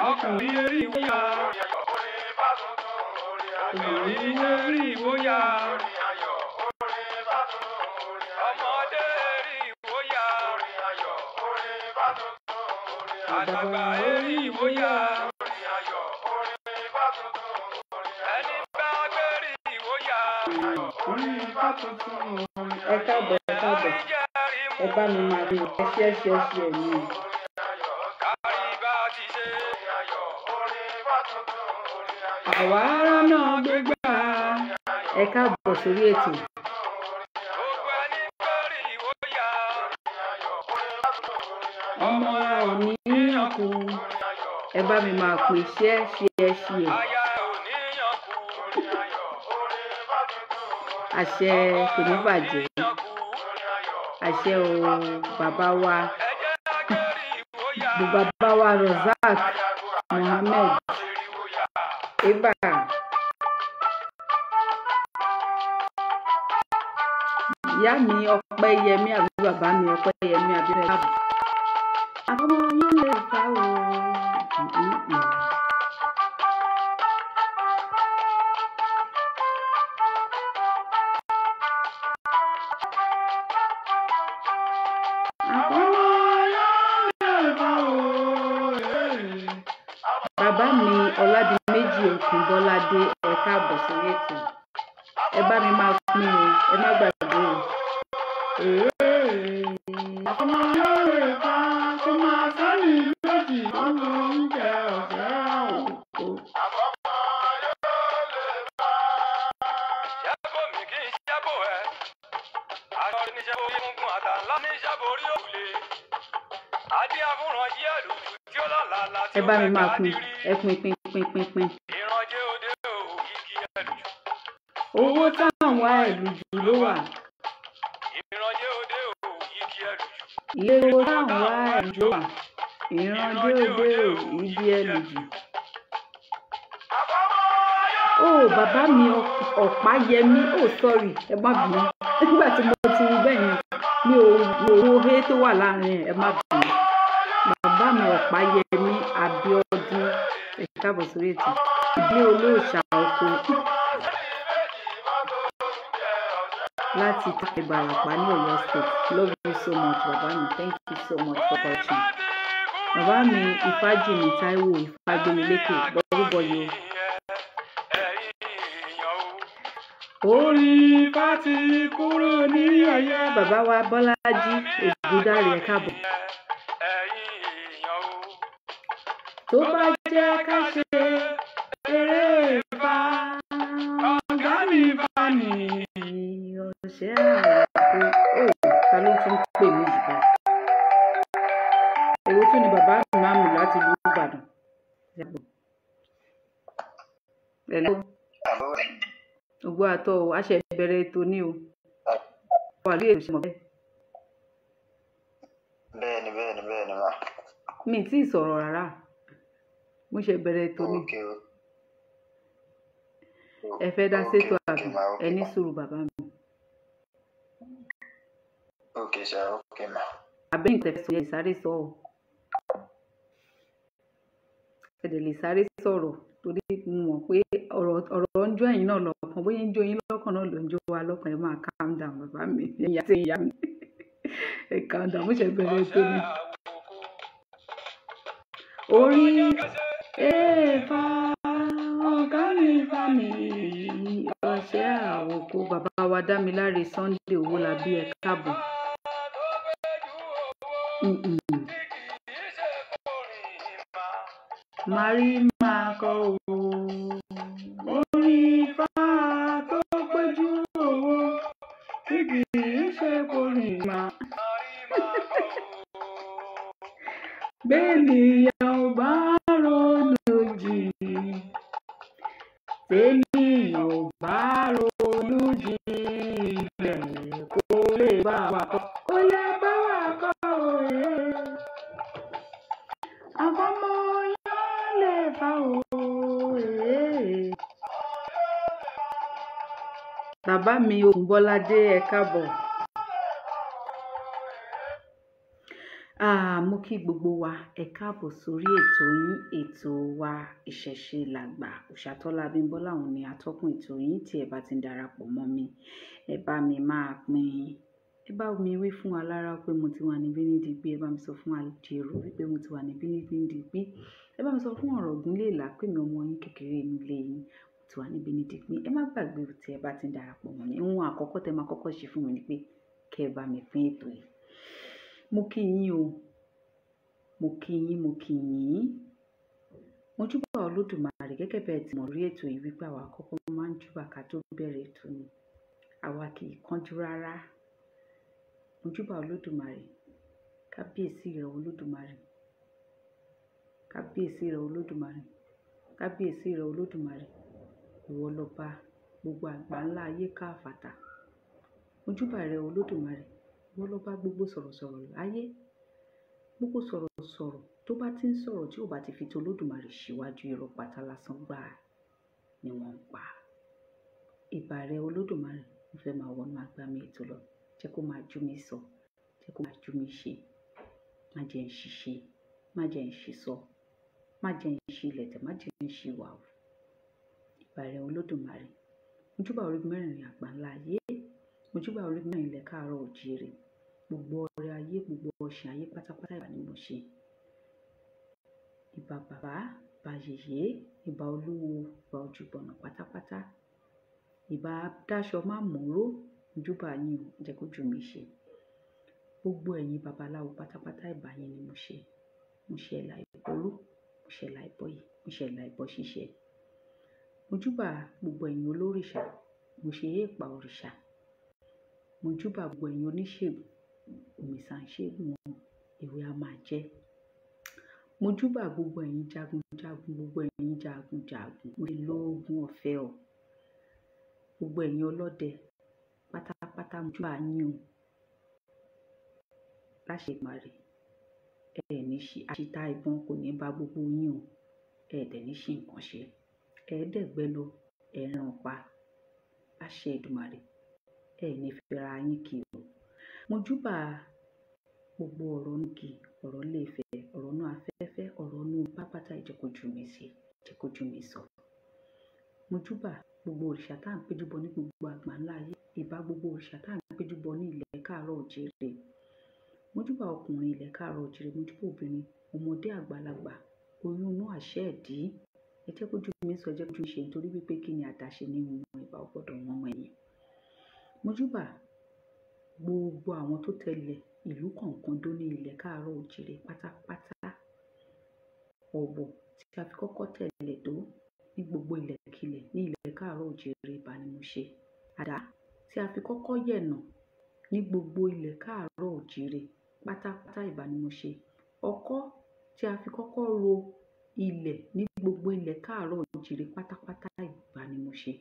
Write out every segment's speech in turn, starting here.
Ọkùnrin eriwo ya, obìnrin eriwo ya, ọmọdé eriwo ya, àgbàgbà eriwo ya, ẹni bá gberiwo ya. Ẹ káàbọ̀, ẹ káàbọ̀, ẹ bá mi máa rí ẹ ṣe ẹ ṣe ẹ ṣe ẹ̀mí o. Àwa ará náà gbégbá. Ẹ káàbọ̀ sórí ètò. Ọmọ òníyàn kú. Ẹ bá mi máa pè ṣe ṣe ẹ ṣe ẹ. Àṣẹ kò ní bàjẹ́. Àṣẹ o bàbá wa. Bàbá wa Razak Mohammed. Eba. Ìyá mi Ọpẹ́yẹmí àbí bàbá mi Ọpẹ́yẹmí àbí rẹ̀ káàbọ̀. Àfọmọ yóò lè fa o. Àfọmọ yóò lè fa o. Bàbá mi Ọládìméjì Òkúnbọ́ládé, ẹ káàbọ̀ sórí ètò. Ẹ bá mi máa pín o, ẹ má gbàgbé o. Àfọmọ yóò lè fa kó máa sáré lójì ọ̀nà oúnjẹ ọ̀fẹ́ òkú. Ẹ bá mi máa pín, ẹ pín pín pín pín pín. Owó táwọn wá ẹ̀lùjù ló wà. Ilé owó táwọn wá ẹ̀lùjù ló wà. Ìrànjẹ́ òde ibi ẹ̀lùjù. Ó bàbá mi Ọ̀páyẹmí, ó sorry, ẹ má bínú. Nígbà tí mo ti rí bẹ́ẹ̀ yẹn, mi ò wo owó tó wà láàrin ẹ̀, ẹ má bínú. Bàbá mi Ọ̀páyẹmí Abíọ́dún, ẹ káàbọ̀ sórí ètò. Ìdílé olóòṣà oko láti Ìbàràpá ní Ọ̀yọ́ State. Love you so much, bàbá mi. Thank you so much for watching. Bàbá mi Ifájìmí Táíwò Ifágbémilékè lọ́rùbọ̀yò. Orí bá ti kúrò ní ẹ̀yẹ. Bàbá wa Bọ́lájí Ògúndáre, ẹ káàbọ̀. Tó bá jẹ́ ká ṣe eré Ifá, ọ̀gá mi bá ní. Ọ̀ṣẹ́ àwòkọ́ ó, ta ló tún pè mí jù báyìí? Èwo tún ni bàbá mi máa ń mú láti ìlú Ìbàdàn? Hello. Ògbó àtọ̀ o, a ṣe bẹ̀rẹ̀ ètò ní o. Wà lóye ètò ìṣẹ̀mọ̀ bẹ́ẹ̀. Bẹ́ẹ̀ni bẹ́ẹ̀ni bẹ́ẹ̀ni ma. Mi ì tí ì sọ̀rọ̀ rárá. Mo ṣe bẹ̀rẹ̀ ètò ní. Okay o. Ẹ fẹ́ dá sétò Okay, àbí? ma, okay, Ẹ ní ma. sùúrù bàbá mi. Okay sir, okay ma. Àbẹ́yìn tẹ̀ sọ yẹn sáré sọ ọ́. Ẹ dẹ̀ lè sáré sọ̀rọ̀ torí mo mọ̀ pé ọ̀rọ̀ ń jó ẹ̀yin náà lọ́kàn. Bóyá ń jó yín lọ́kàn náà ló ń jó wa lọ́kàn. Ẹ máa calm down bàbá mi. Ẹ̀yin àti ìyá mi. Ẹ calm down, mo ṣe bẹ̀rẹ̀ ètò ni. Orí Èèfà Ọ̀gá mi bá mi. ọ̀ṣẹ́ àwòkọ́. Bàbá wa Dámiláre Sunday Owólabí, ẹ káàbọ̀. Mm-mm. Màrí máa kọ́ o. Orí Ifá tó péjú owó tí kì í ṣe kórìí mà. Bẹ́ẹ̀nìyàn ò bá ronú jìn, tẹ́nìyàn ò bá ronú jinlẹ̀, kó lè bá wa kọ́. Kó lè bá wa kọ́. Bàbá mi Ògúnbọ́ládé, ẹ káàbọ̀. Mo kí gbogbo wa, ẹ káàbọ̀ sórí ètò yín, ètò wa Ìṣẹ̀ṣe Làgbà. Òṣàtọ́lá Abímbọ́lá òun ni atọ́kùn ètò yín. Tí ẹ bá ti ń darapọ̀ mọ́ mi, ẹ bá mi máa pín in. Ẹ bá mi wí fún alára pé mo ti wà níbí ní digbí. Ẹ bá mi sọ fún àjèrò wípé mo ti wà níbí ní digbí. Ẹ bá mi sọ fún ọ̀rọ̀gún léèlà pé mi ọmọ yín kékeré inú ilé yín, mo ti wà níbí ní digbí. Ẹ má gbàgbé tí ẹ bá ti ń darapọ̀ mọ́ mi. Ohun àkọ́kọ́ tẹ máa kọ́kọ́ ṣe fún mi ni pé kí ẹ bá mi pín ètò yìí. Mo kí yín o, mo kí yín, mo kí yín. Mo júbà Olódùmarè gẹ́gẹ́ bẹ́ẹ̀ tí mo rí ètò yìí wípé àwa àkọ́kọ́ máa ń júbà ká tó bẹ̀rẹ̀ ètò ni. Àwa kì í kánjú rárá. Mo júbà Olódùmarè, kábíyèsí rẹ̀ Olódùmarè, kábíyèsí rẹ̀ Olódùmarè, kábíyèsí rẹ̀ Olódùmarè. Ìwọ lọba gbogbo àgbà ńlá ayé káfàtà. Mo júbà rẹ Olódùmarè, ìwọ lọba gbogbo sọ̀rọ̀sọ̀rọ̀ láyé. Gbogbo sọ̀rọ̀sọ̀rọ̀ tó bá ti ń sọ̀rọ̀ tí ò bá ti fi ti Olódùmarè síwájú, irọ́ pátá lásán gbáà ni wọ́n ń pa. Ìbà rẹ Olódùmarè, mo fẹ́ máa wọnú agbami ètò lọ. Jẹ́ kó máa jú mi sọ, jẹ́ kó máa jú mi ṣe. Má jẹ́ ń ṣìṣe, má jẹ́ ń ṣìsọ, má jẹ́ ń ṣi ilẹ̀tẹ̀, má jẹ́ ń ṣi wàwù. Ìbà rẹ Olódùmarè. Mo júbà orígun mẹ́rẹ̀ẹ̀rin àgbà ńlá ayé. Mo júbà orígun mẹ́rin ilẹ̀ káàárọ̀ òjíire. Gbogbo ọrẹ ayé, gbogbo ọ̀sìn ayé pátápátá ìbà ni mo ṣe. Ìbà bàbá, ìbà yèyé, ìbà olúwo, ìbà ojúbọ̀nà pátápátá. Ìbà dáṣọ má mòró, mo júbà yín o, jẹ́ kó jù mí ṣe. Gbogbo ẹ̀yin babaláwo pátápátá ìbà yín ni mo ṣe. Mo ṣe ẹ̀là ìbọrú, mo ṣe ẹ̀là ìbọyè, mo ṣe ẹ̀là ìbọ ṣíṣe. Mo júbà gbogbo ẹ̀yin olórìṣà, mo ṣe èèpà òrìṣà. Mo júbà gbogbo ẹ̀yin oníṣègùn, òmìsàn ṣègùn wọn, ewé a máa jẹ́. Mo júbà gbogbo ẹ̀yin jagunjagun, gbogbo ẹ̀yin jagunjagun, mo ṣe lóògùn ọ̀fẹ́ o. Gbogbo ẹ̀yin ọlọ́dẹ pátápátá mo júbà yín o. Láṣẹ Èdùmàrè, ẹ ní ṣe àṣìta ìbọn kò ní bá gbogbo yín o. Ẹ dẹ̀ ní ṣì nǹkan ṣe. Ẹ dẹ̀gbẹ́ lọ, ẹ ràn pa. Láṣẹ Èdùmàrè, ẹ ní fẹ́ra yín kì o. Mo júbà gbogbo ọ̀rọ̀ nígi, ọ̀rọ̀ ilé-ifẹ̀, ọ̀rọ̀ inú afẹ́fẹ́, ọ̀rọ̀ inú pápátá ìjẹ́kojú mi ṣe, ìjẹ́kojú mi sọ. Mo júbà gbogbo òrìṣà tá à ń péjú bọ ní gbogbo àgbà ńlá ayé. Ìbà gbogbo òrìṣà tá à ń péjú bọ ní ilẹ̀ káàárọ̀ òjíire. Mo júbà ọkùnrin ilẹ̀ káàárọ̀ òjíire, mo júbà obìnrin, ọmọdé àgbàlagbà, oyún inú àṣẹ ẹ̀dí. Ẹ jẹ́ kójú mi sọ, ẹ jẹ́ kójú mi ṣe nítorí wípé kí ni àdáṣe ní wọn ìbà ò gbọdọ̀ wọ́n mọ ẹ̀yìn. Mo júbà gbogbo àwọn tó tẹ̀lé ìlú kọ̀ọ̀kan dó ní ilẹ̀ káàárọ̀ òjíire pátápátá. Ọ̀wọ̀ tí a fi kọ́kọ́ tẹ̀lé dó ní gbogbo ilẹ̀kílẹ̀ ní ilẹ̀ káàárọ̀ òjíire ìbà ni mo ṣe. Àdá tí a fi kọ́kọ́ yẹ̀nà ní gbogbo ilẹ̀ káàárọ̀ òjíire pátápátá ìbà ni mo ṣe. Ọkọ́ tí a fi kọ́kọ́ ro ilẹ̀ ní gbogbo ilẹ̀ káàárọ̀ òjíire pátápátá ìbà ni mo ṣe.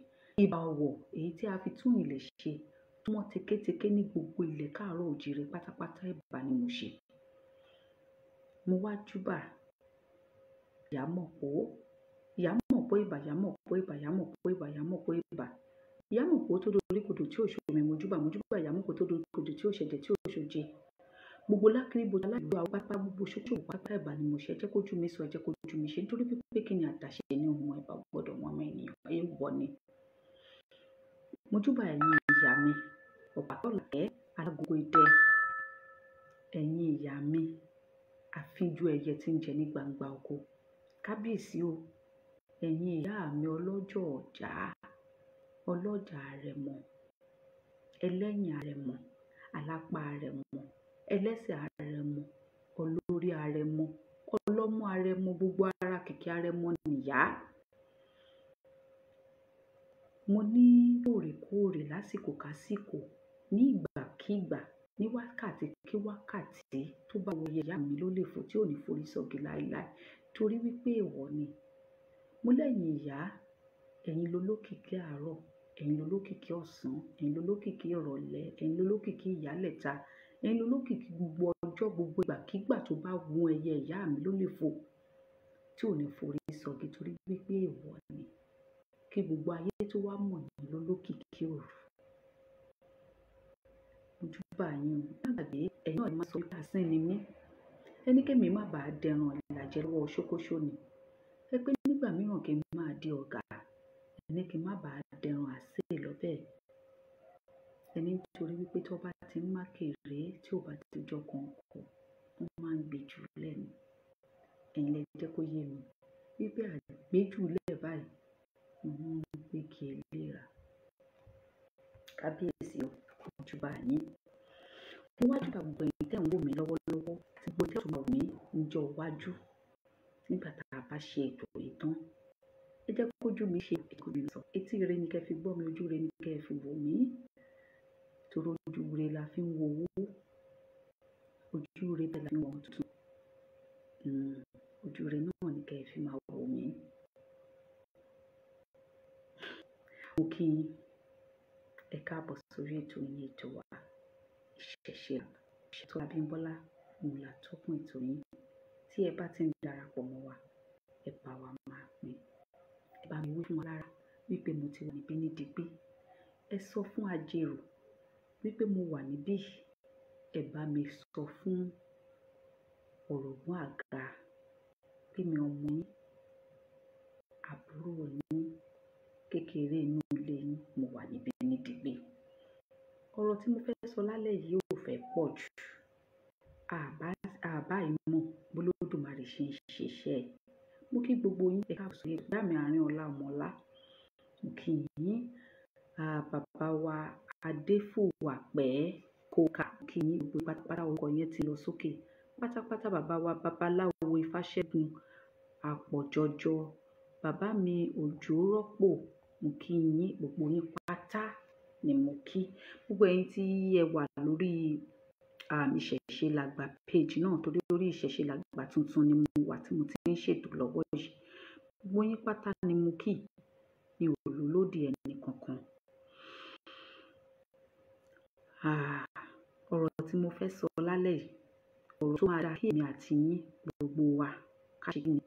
Ìbà ọ̀wọ̀ èyí tí a fi tún ilẹ̀ ṣe tó mọ́ tekéteké ní gbogbo ilẹ̀ káàárọ̀ òjíire pátápátá ìbà ni mo ṣe. Mo wá júbà Ìyámọ̀pó, Ìyámọ̀pó ìbà, Ìyámọ̀pó ìbà, Ìyámọ̀pó ìbà, Ìyámọ̀pó ìbà. Ìyámọ̀pó tó dorí kodò tí ò ṣomi, mo júbà, mo júbà Ìyámọ̀pó tó dorí kodò tí ò ṣẹ̀jẹ̀ tí ò ṣoje. Gbogbo lákìrí bojú aláìlú àwọn pápá gbogbo ṣókòwò pátá ìbà ni mo ṣe. Ẹ jẹ́ kójú mi sọ, ẹ jẹ́ kójú mi ṣe nítorí wípé kí ni àdáṣe ní ohun ìbà ò gbọdọ̀ wọ́n mọ ènìyàn, èèwọ̀ ni. Mo júbà ẹ̀yin ìyá mi, Ọ̀pátọ́làkẹ́, alágogo idẹ. Ẹ̀yin ìyá mi, àfinjú ẹyẹ tí ń jẹ ní gbangba oko. Kábíyèsí o, ẹ̀yin ìyá mi ọlọ́jọ́ ọ̀já, ọlọ́jà àrẹ̀mọ, ẹlẹ́yìn àrẹ̀mọ, alápá àrẹ̀mọ, ẹlẹ́sẹ̀ àrẹ̀mọ, olórí àrẹ̀mọ, ọlọ́mú àrẹ̀mọ, gbogbo ara kìkì àrẹ̀mọ nìyá. Mo ní lóòrèkóòrè lásìkò kásìkò, ní ìgbàkígbà, ní wákàtí kí wákàtí tó bá wọ ìyá mi ló lè fò tí ò ní forí sọgi láéláé torí wípé èèwọ̀ ni. Mo lẹ́yìn ìyá, ẹ̀yin lolókìkí àárọ̀, ẹ̀yin lolókìkí ọ̀sán, ẹ̀yin lolókìkí ìrọ̀lẹ́, ẹ̀yin lolókìkí ìyálẹ̀ta, ẹ̀yin lolókìkí gbogbo ọjọ́, gbogbo ìgbàkígbà tó bá wù ẹyẹ ìyá mi ló lè fò tí ò ní forí sọgi torí wípé èèwọ̀ ni. Kí gbogbo ayé tó wá mọ̀ yín lolókìkí òru. Júbà yín o. Má gbàgbé, ẹ̀yin náà máa sọ wípé asín ni mí. Ẹni kémi má bàá dẹran ìlàjẹ lọ́wọ́ ṣókóṣó ni. Ẹ pé nígbà mìíràn kí n máa di ọ̀gá. Ẹni kí n má bàá dẹran àsè lọ́bẹ̀. Ẹni nítorí wípé tí wọ́n bá ti ń má kéré tí ò bá ti jọ kan kọ, wọ́n máa ń gbé jù lẹ́nu. Ẹ̀yin lẹ jẹ́ kó yé mi wípé àgbéjúlẹ̀ báyìí ni wọ́n ń gbé kí eléra. Kábíyèsí o, júbà yín. Mo wá júbà gbogbo ẹ̀yin tẹ́ ń wò mí lọ́wọ́lọ́wọ́ àti gbogbo tẹ́ ò tún máa wò mí níjọ́ iwájú nígbà tá a bá ṣe ètò yìí tán. Ẹ jẹ́ kójú mi ṣe ètò mi sọ. Etí ire ni kẹ́ fi gbọ́ mi, ojú ire ni kẹ́ fi wò mí. Torí ojú ire la fi ń wo owó. Ojú ire bẹ́ẹ̀ la fi ń wo ọmọ tuntun. Ojú ire náà ni kẹ́ fi máa wò mí. Mo kí yín. Ẹ káàbọ̀ sórí ètò yín, ètò wa, Ìṣẹ̀ṣe. Ìṣètò Abímbọ́lá, òun là tọ́kùn ètò yín. Tí ẹ bá ti ń darapọ̀ mọ́ wa, ẹ bá wa máa pín. Ẹ bá mi wí fún wa lára wípé mo ti wà níbí ní digbí. Ẹ sọ fún Ajérò wípé mo wà níbí. Ẹ bá mi sọ fún Ọ̀rọ̀gún Àga pé mi ọmọ yín, àbúrò yín, kékeré inú ilé yín, mo wà níbí ní digbí. Ọ̀rọ̀ tí mo fẹ́ sọ lálẹ́ yìí ò fẹ́ pọ̀ jù. Àbá ìmọ̀ b'Olódùmarè ṣe ń ṣiṣẹ́ ẹ̀. Mo kí gbogbo yín, ẹ káàbọ̀ sórí ètò. Ìyá mi Àárínọlá Ọmọọlá, mo kí yín. Bàbá wa Adéfòwàpẹ́ Kóka, mo kí yín gbogbo pátápátá, orúkọ yẹn ti lọ sókè. Pátápátá bàbá wa Babaláwo Ifáṣẹ́gun Àpọ̀jọjọ. Bàbá mi Òjó Rọ́pò, mo kí yín, gbogbo yín pátá ni mo kí. Gbogbo ẹ̀yin tí ẹ wà lórí Ìṣẹ̀ṣe Làgbà page náà, torí orí Ìṣẹ̀ṣe Làgbà tuntun ni mo wà tí mo ti ń ṣètò lọ́wọ́ yìí. Gbogbo yín pátá ni mo kí. Mi ò lòlódì ẹni kankan. Ọ̀rọ̀ tí mo fẹ́ sọ lálẹ́ yìí, ọ̀rọ̀ tó máa dá kí èmi àti yín gbogbo wa ká ṣe kíni,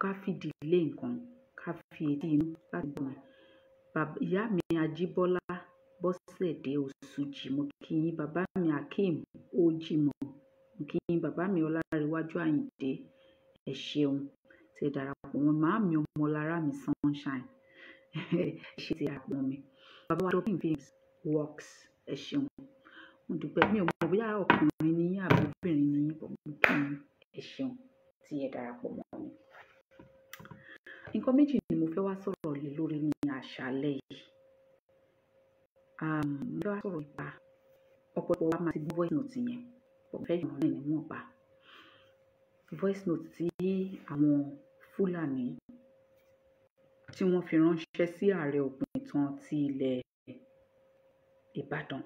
ká fìdí lé nǹkan, ká fi etí inú láti gbọ́ mi. Ìyá mi Ajíbọ́lá Bọ́sẹ̀dé Oṣùjì, mo kí yín. Bàbá mi Akeem Ojimọ̀, mo kí yín. Bàbá mi Ọlárewájú Àyìndé, ẹ ṣeun tí ẹ darapọ̀ mọ́. Màámi Ọmọlára mi Sunshine, ẹ ṣé tí ẹ darapọ̀ mọ́ mi. Bàbá wa Dublin Films Works, ẹ ṣeun. Mo dúpẹ́, mi ò mọ̀ bóyá ọkùnrin ni yín àbí obìnrin ni yín, but mo kí yín, ẹ ṣeun tí ẹ darapọ̀ mọ́ mi. Nǹkan méjì ni mo fẹ́ wá sọ̀rọ̀ lé lórí ní àṣálẹ́ yìí. Mo fẹ́ wá sọ̀rọ̀ nípa ọ̀pọ̀lọpọ̀ wa máa ti gbọ́ voice note yẹn, but mo fẹ́ yàn án níwọ̀nba. Voice note tí àwọn Fúlàní tí wọ́n fi ránṣẹ́ sí ààrẹ Òpìtàn ti ilẹ̀ Ìbàdàn.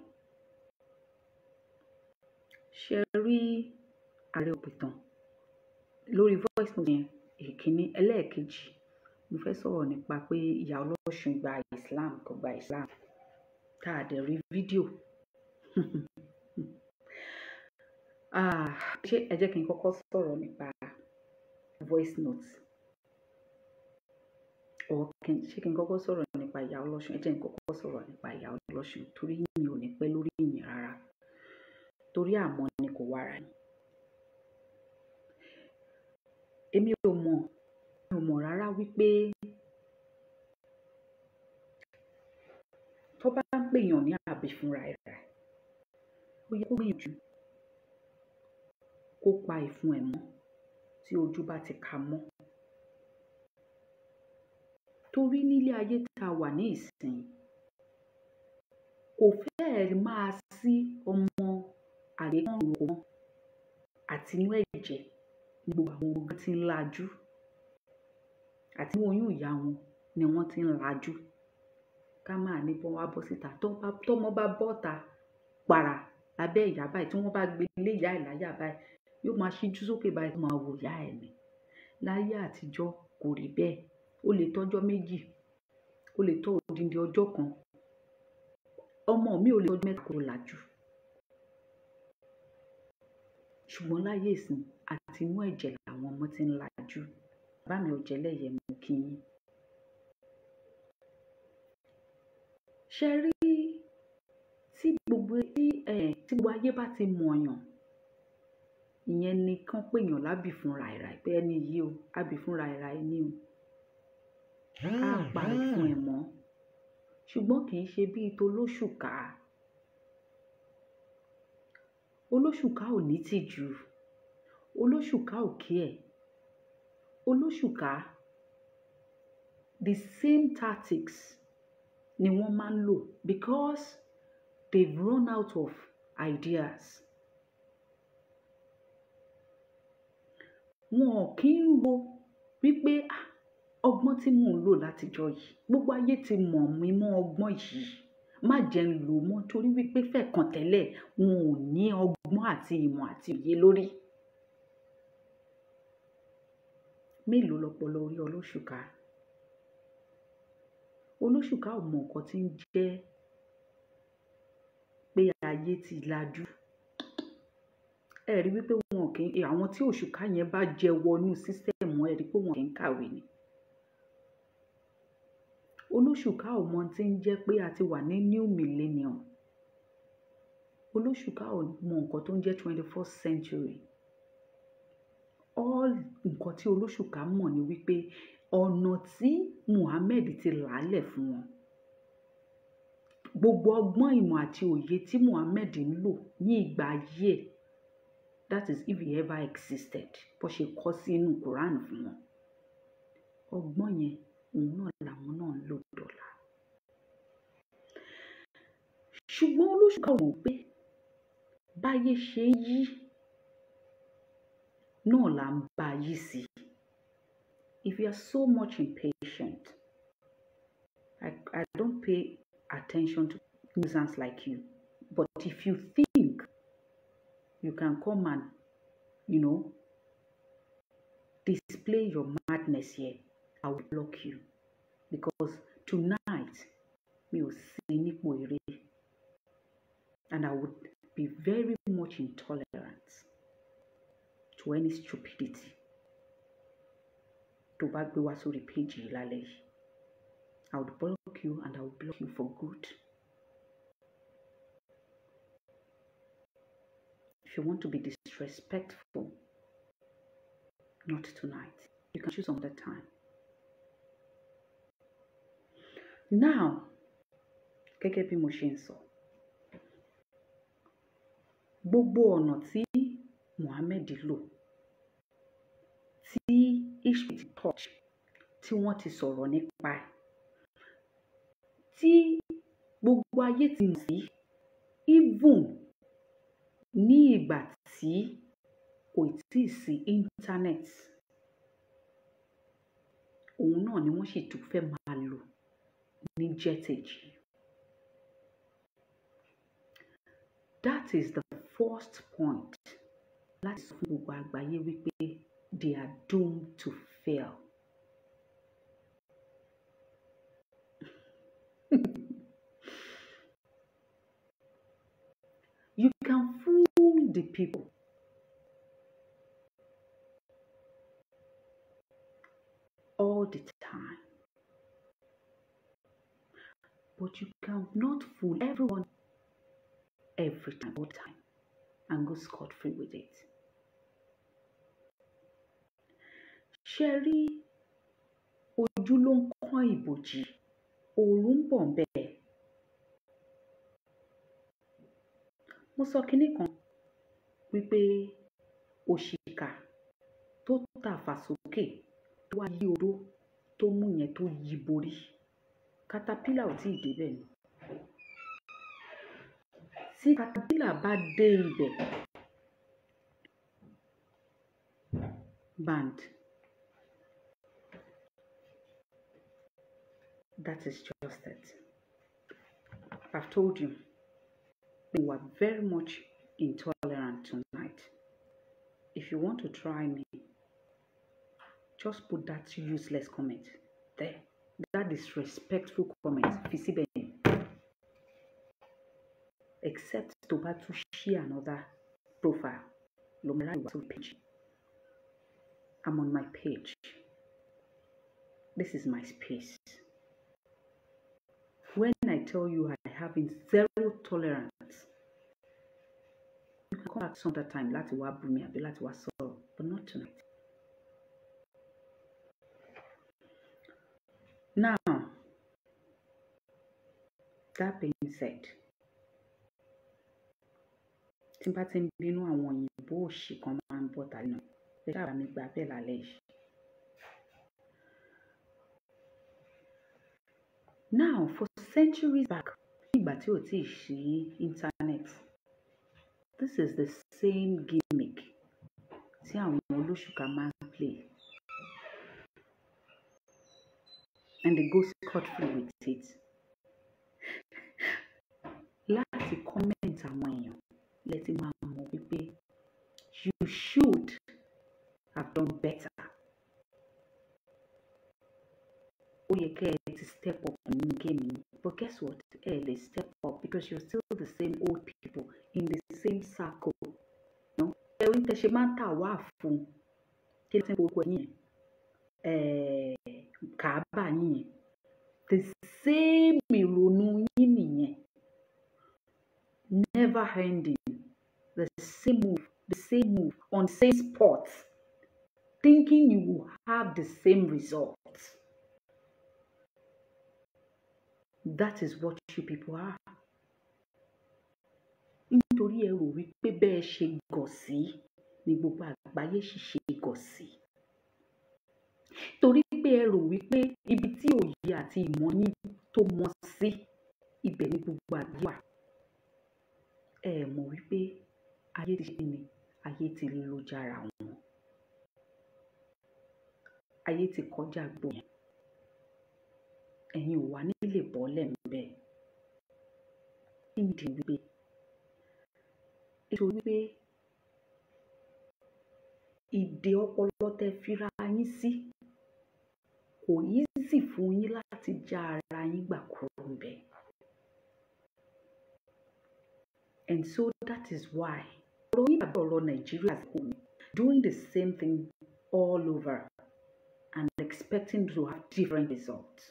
Ṣé ẹ rí ààrẹ Òpìtàn lórí voice note yẹn? Èkíní. Ẹlẹ́ẹ̀kejì, mo fẹ́ sọ̀rọ̀ nípa pé ìyá Ọlọ́ṣun gba Islam, kò gba Islam. Tá a dẹ̀ rí fídíò. Ṣé ẹ jẹ́ kí n kọ́kọ́ sọ̀rọ̀ nípa voice note? Or ṣé kí n kọ́kọ́ sọ̀rọ̀ nípa ìyá Ọlọ́ṣun? Ẹ jẹ́ n kọ́kọ́ sọ̀rọ̀ nípa ìyá Ọlọ́ṣun torí mi ò ní pẹ́ lórí ìyẹn rárá. Torí àmọ́ ni kò wára ni. Èmi ò mọ̀, mi ò mọ̀ rárá wípé tó bá ń pè èèyàn ní àbí fúnra ẹ̀ rà, ó yẹ kó gbìyànjú kó pa ìfun ẹ̀ mọ́ tí ojú bá ti ka mọ́. Torí nílé ayé tá a wà ní ìsìn, kò fẹ́ẹ̀ máa sí ọmọ àgbékọ̀ró mọ́ àti inú ẹ̀jẹ̀ ní gbogbo àwọn ọmọ tí ń lajú àti inú oyún ìyá wọn ni wọ́n ti ń lajú. Ká máa ní bọ́ wá bọ́ síta, tọ́mọ bá bọ́ta para lábẹ́ ìyá báyìí tí wọ́n bá gbé lé ìyá ẹ̀ láyà báyìí, yóò máa ṣíjú sókè báyìí tó máa wò ìyá ẹ̀ ni. Láyé àtijọ́ kò rí bẹ́ẹ̀. Ó lè tọ́jọ́ méjì, ó lè tọ́ odindi ọjọ́ kan. Ọmọ mi ò lè tọ́jú mẹ́ta kó lajú. Ṣùgbọ́n láyé ìsìn àti inú ẹ̀jẹ̀ làwọn ọmọ ti ń lajú. Bàbá mi Ọ̀jẹ̀lẹ́yẹ, mo kí yín. Ṣé rí tí gbogbo tí gbogbo ayé bá ti mọ̀yàn, ìyẹn ni kán pèèyàn lábì fún ràìràì pé ẹni yìí o, ábì fún ràìràì ni o. Á pa ìfun ẹ̀ mọ́. Ṣùgbọ́n kì í ṣe bíi tolóṣùká. Olóṣùká ò ní tìjú. Olóṣùká ò care. Olóṣùká, the same tactics ni wọ́n máa ń lò because they've run out of ideas. Wọn ò kí ń ro wípé, "Ah, ọgbọ́n tí mò ń lò látijọ́ yìí, gbogbo ayé ti mọ̀ mí mọ́ ọgbọ́n yìí, má jẹ́ ń lò mọ́," torí wípé fẹ̀kàn tẹ́lẹ̀ wọn ò ní ọgbọ́n àti ìmọ̀ àti òye lórí. Mélòó lọpọlọ orí olóṣùká? Olóṣùká ò mọ nǹkan tí ń jẹ́ pé ayé ti lajú. Ẹ rí wípé wọn kì í, àwọn tí òṣùká yẹn bá jẹ wọnú system wọn, ẹ rí pé wọn kì í kàwé ni. Olóṣùká ò mọ tí ń jẹ́ pé a ti wà ní new millennium. Olóṣùká ò mọ nǹkan tó ń jẹ́ 21st century. All nǹkan tí olóṣùká mọ̀ ni wípé ọ̀nà tí Muhammad ti làálẹ̀ fún wọn, gbogbo ọgbọ́n ìmọ̀ àti òye tí Muhammad ń lò ní ìgbà ayé ẹ̀, that is if he ever existed, bó ṣe kọ sí inú Quran fún wọn, ọgbọ́n yẹn òun náà làwọn náà ń lò dọ́là. Ṣùgbọ́n olóṣùká ò mọ̀ pé báyé ṣe ń yí náà là ń bá yí sí. If you are so much impatient, I don't pay attention to nuisance like you. But if you think you can come and, display your madness here, I will block you. Because tonight, mi ò sí nípò eré. And I would be very much intolerant to any stupidity tó bá gbé wá sórí page yìí lálẹ́ yìí. I would block you and I would block you for good. If you want to be disrespectful, not tonight. You can choose another time. Now, gẹ́gẹ́ bí mo ṣe ń sọ, gbogbo ọ̀nà tí Muhammad lò, tí history ti touch, tí wọ́n ti sọ̀rọ̀ nípa ẹ̀, tí gbogbo ayé ti mọ̀ sí, even ní ìgbà tí kò tíì sí internet, òun náà ni wọ́n sì tún fẹ́ máa lò ní jet age. That is the first point láti sọ fún gbogbo àgbáyé wípé they are doomed to fail. You can fool the people. All the time. But you cannot fool everyone every time, all the time, and go scot-free with it. Ṣé rí ojú ló ń kán ìbòjì, òòrùn ń bọ̀ ńbẹ̀. Mo sọ kinní kan wípé òṣìkà tó tàfà sókè tó wá yí odó tó mú yẹn tó yí borí, caterpillar ò tíì débẹ̀ ni. Tí caterpillar bá dé ibẹ̀, band. That is just it. I've told you, we were very much intolerant tonight. If you want to try me, just put that useless comment there. That disrespectful comment. Fi síbẹ̀ yẹn. Except tó bá tún share another profile. Ló máa ráyè wá sórí page. I'm on my page. This is my space. When I tell you I have zero tolerance You can come back some other time láti wá bú mi àbí láti wá sọ̀rọ̀, but not tonight. Now, that being said, tí n bá ti ń bínú, àwọn òyìnbó òṣì kan máa ń bọ̀ tàbí náà. Ẹ ṣáà bá mi gbà bẹ́ẹ̀ lálẹ́ yìí. Now, for centuries back, nígbà tí ò tíì sí internet, this is the same gimmick tí àwọn olóṣùkà máa ń play. And they go scot-free with it. Láti comment àwọn èèyàn, lẹ ti máa mọ̀ wípé you should have done better. Ó yẹ kẹ́ ẹ ti step up nínú game yìí. But guess what? Ẹ lè step up because you're still the same old people in the same circle. No? Ẹ orí tẹ ṣe máa ń tà wá fún kí ló ti ń porúkọ yín yẹn? Kàábà yín yẹn. The same ìrònú yín nìyẹn. Never ending. The same move on same spot, thinking you will have the same result. That is what you people are. Nítorí ẹ rò wípé bẹ́ẹ̀ ṣe gọ̀ sí ni gbogbo àgbáyé sì ṣe gọ̀ sí. Torí pé ẹ rò wípé ibi tí òye àti ìmọ̀ yín tó mọ sí, ibẹ̀ ni gbogbo àgbáyé wà. Ẹ mọ̀ wípé ayé ti ṣe kíni, ayé ti lu jára wọn. Ayé ti kọjá gbogbo yẹn. Ẹ̀yin ò wá ní lè bọ́lẹ̀ ńbẹ̀. Kí nìdí wípé? Nítorí pé ìdè ọpọlọ tẹ fira yín sí kò easy fún yín láti já ara yín gbà kúrò ńbẹ̀. And so that is why ọ̀rọ̀ yín dàbí ọ̀rọ̀ Nàìjíríà kò ní, doing the same thing all over and expecting to have different results.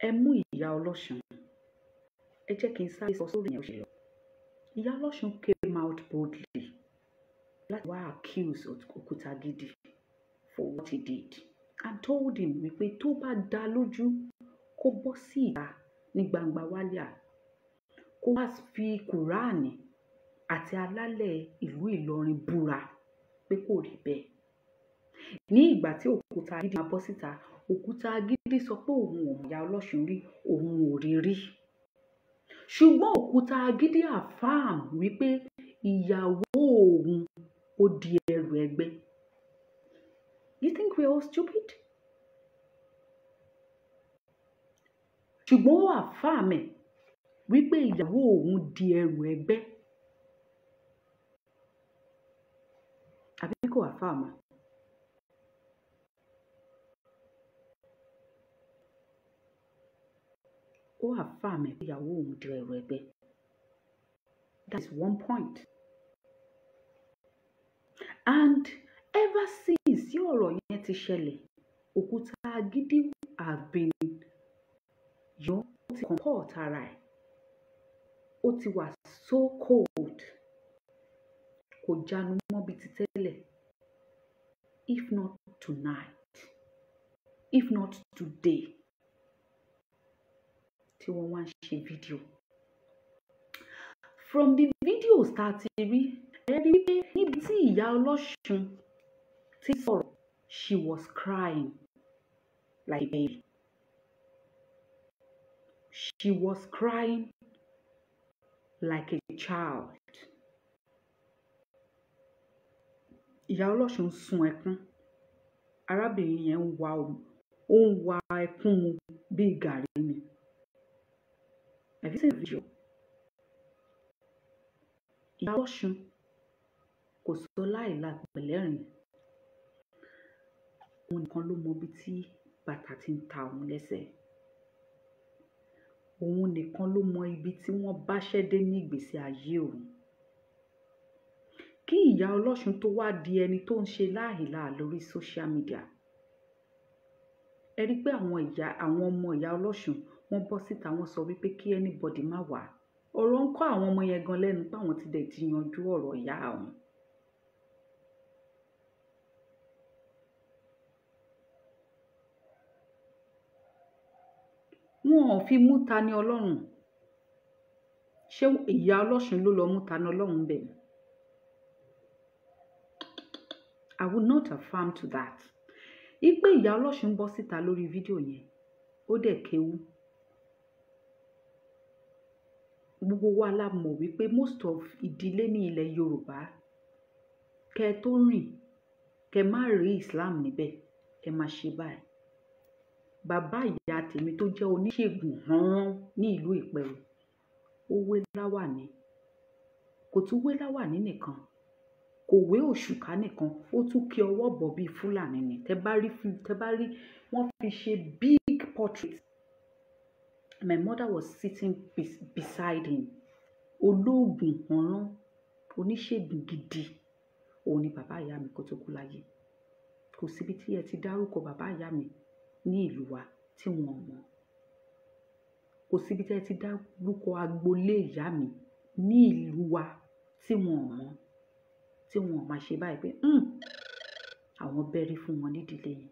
Ẹ mú ìyá ọlọ́ṣun. Ẹ jẹ́ kí n sáré sọ sórí yẹn ó ṣe lọ. Ìyá ọlọ́ṣun came out boldly láti wá accuse Òkútagídí for what he did and told him wípé tó bá dá lójú, kó bọ́ sí ìta ní gbangba wálíà, kó wá fi Kùránì àti alálẹ̀ ìlú Ìlọrin búra pé kò rí bẹ́ẹ̀. Ní ìgbà tí Òkútagídí máa bọ́ síta, Òkútagídí sọ pé òun ò mọ ìyá ọlọ́ṣun rí, òun ò rí rí. Ṣùgbọ́n Òkútagídí affirm wípé ìyàwó òun ó di ẹrù ẹgbẹ́. You think we're all stupid? Ṣùgbọ́n ó affirm ẹ̀ wípé ìyàwó òun di ẹrù ẹgbẹ́. Àbí kò affirm ẹ̀? Ó affirm ẹ̀ pé ìyàwó òun di ẹrù ẹgbẹ́. That is one point. And ever since tí ọ̀rọ̀ yẹn ti ṣẹlẹ̀, Òkútagídí have been yọ, ó ti comport ara ẹ̀. Ó ti wà so cold. Kò jánu mọ́ bí ti tẹ́lẹ̀. If not tonight, if not today, tí wọ́n wá ń ṣe fídíò. From the videos tá a ti rí, ẹ rí wípé níbi tí ìyá ọlọ́ṣun ti sọ̀rọ̀, she was crying like a baby. She was crying like a child. Ìyá ọlọ́ṣun ń sun ẹkún. Arábìnrin yẹn ń wa, ó ń wa ẹkún mu bíi gàrí ni. Have you seen the video? Ìyá ọlọ́ṣun kò sọ láìla pẹ̀lẹ́rìn. Òun nìkan ló mọ ibi tí bàtà ti ń ta òun lẹ́sẹ̀. Òun nìkan ló mọ ibi tí wọ́n báṣẹ́ dé ní ìgbésí ayé òun. Kí ìyá ọlọ́ṣun tó wá di ẹni tó ń ṣe láìláà lórí social media, Ẹ rí pé àwọn ìyá, àwọn ọmọ ìyá Ọlọ́ṣun, wọ́n bọ́ síta, wọ́n sọ wípé kí anybody má wá. Ọ̀rọ̀ ń kọ́ àwọn ọmọ yẹn gan lẹ́nu pé àwọn ti dẹ̀ ti yanjú ọ̀rọ̀ ìyá àwọn. Wọn ò fi mú Tani Ọlọ́run. Ṣé ìyá Ọlọ́ṣun ló lọ mú Tani Ọlọ́run bẹ̀? I will not affirm to that. Ipe ìyá Ọlọ́ṣun bọ́ síta lórí fídíò yẹn, ó dẹ̀ kéwú. Gbogbo wa la mọ̀ wípé most of ìdílé ní ilẹ̀ Yorùbá, kẹ́ ẹ tó rìn, kẹ́ ẹ má rí Islam níbẹ̀, ẹ má ṣe báyìí. Bàbá ìyá tèmi tó jẹ́ oníṣègùn hàn ní ìlú Ìpẹ̀rù, ó wé láwàní. Kò tún wé láwàní nìkan, kò wé òṣùká nìkan, ó tún kí ọwọ́ bọ̀ bíi Fúlàní ni. Tẹ bá rí, wọ́n fi ṣe big portrait. My mother was sitting beside him. Olóògùn ọ̀rán, oníṣègùn gidi, òun ni bàbá ìyá mi kó tó kú láyé. Kò síbi tí ẹ ti dárúkọ bàbá ìyá mi ní ìlú wa tí wọn ò mọ̀. Kò síbi tí ẹ ti dárúkọ agboolé ìyá mi ní ìlú wa tí wọn ò mọ̀, tí wọn ò máa ṣe báyìí pé àwọn bẹ́rí fún wọn nídìílé yẹn.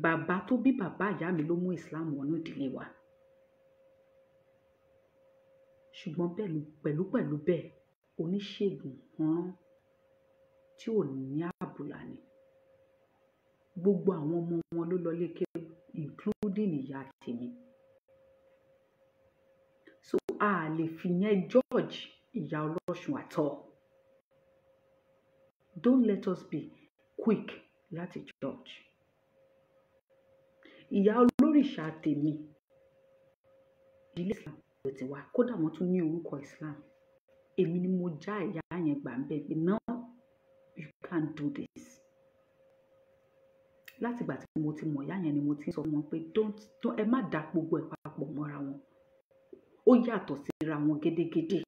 Bàbá tó bí bàbá ìyá mi ló mú Islam wọnú ìdílé wa. Ṣùgbọ́n pẹ̀lú pẹ̀lú bẹ́ẹ̀, oníṣègùn hàn tí ò ní àbùlà ni. Gbogbo àwọn ọmọ wọn ló lọ lé kéwú, including ìyá tèmi. So a lè fi yẹn judge ìyá Ọlọ́ṣun at all. Don't let us be quick láti judge. Ìyá olórìṣà tèmi, ìdílé Islam ló ti wá, kódà wọ́n tún ní orúkọ Islam. Èmi ni mo já ìyá yẹn gbà ń bẹ̀ pé no, you can't do this. Látìgbà tí mo ti mọ̀ ìyá yẹn ni mo ti ń sọ fún wọn pé don't ẹ má da gbogbo ẹ̀ papọ̀ mọ́ra wọn. Ó yàtọ̀ síra wọn gédégédé.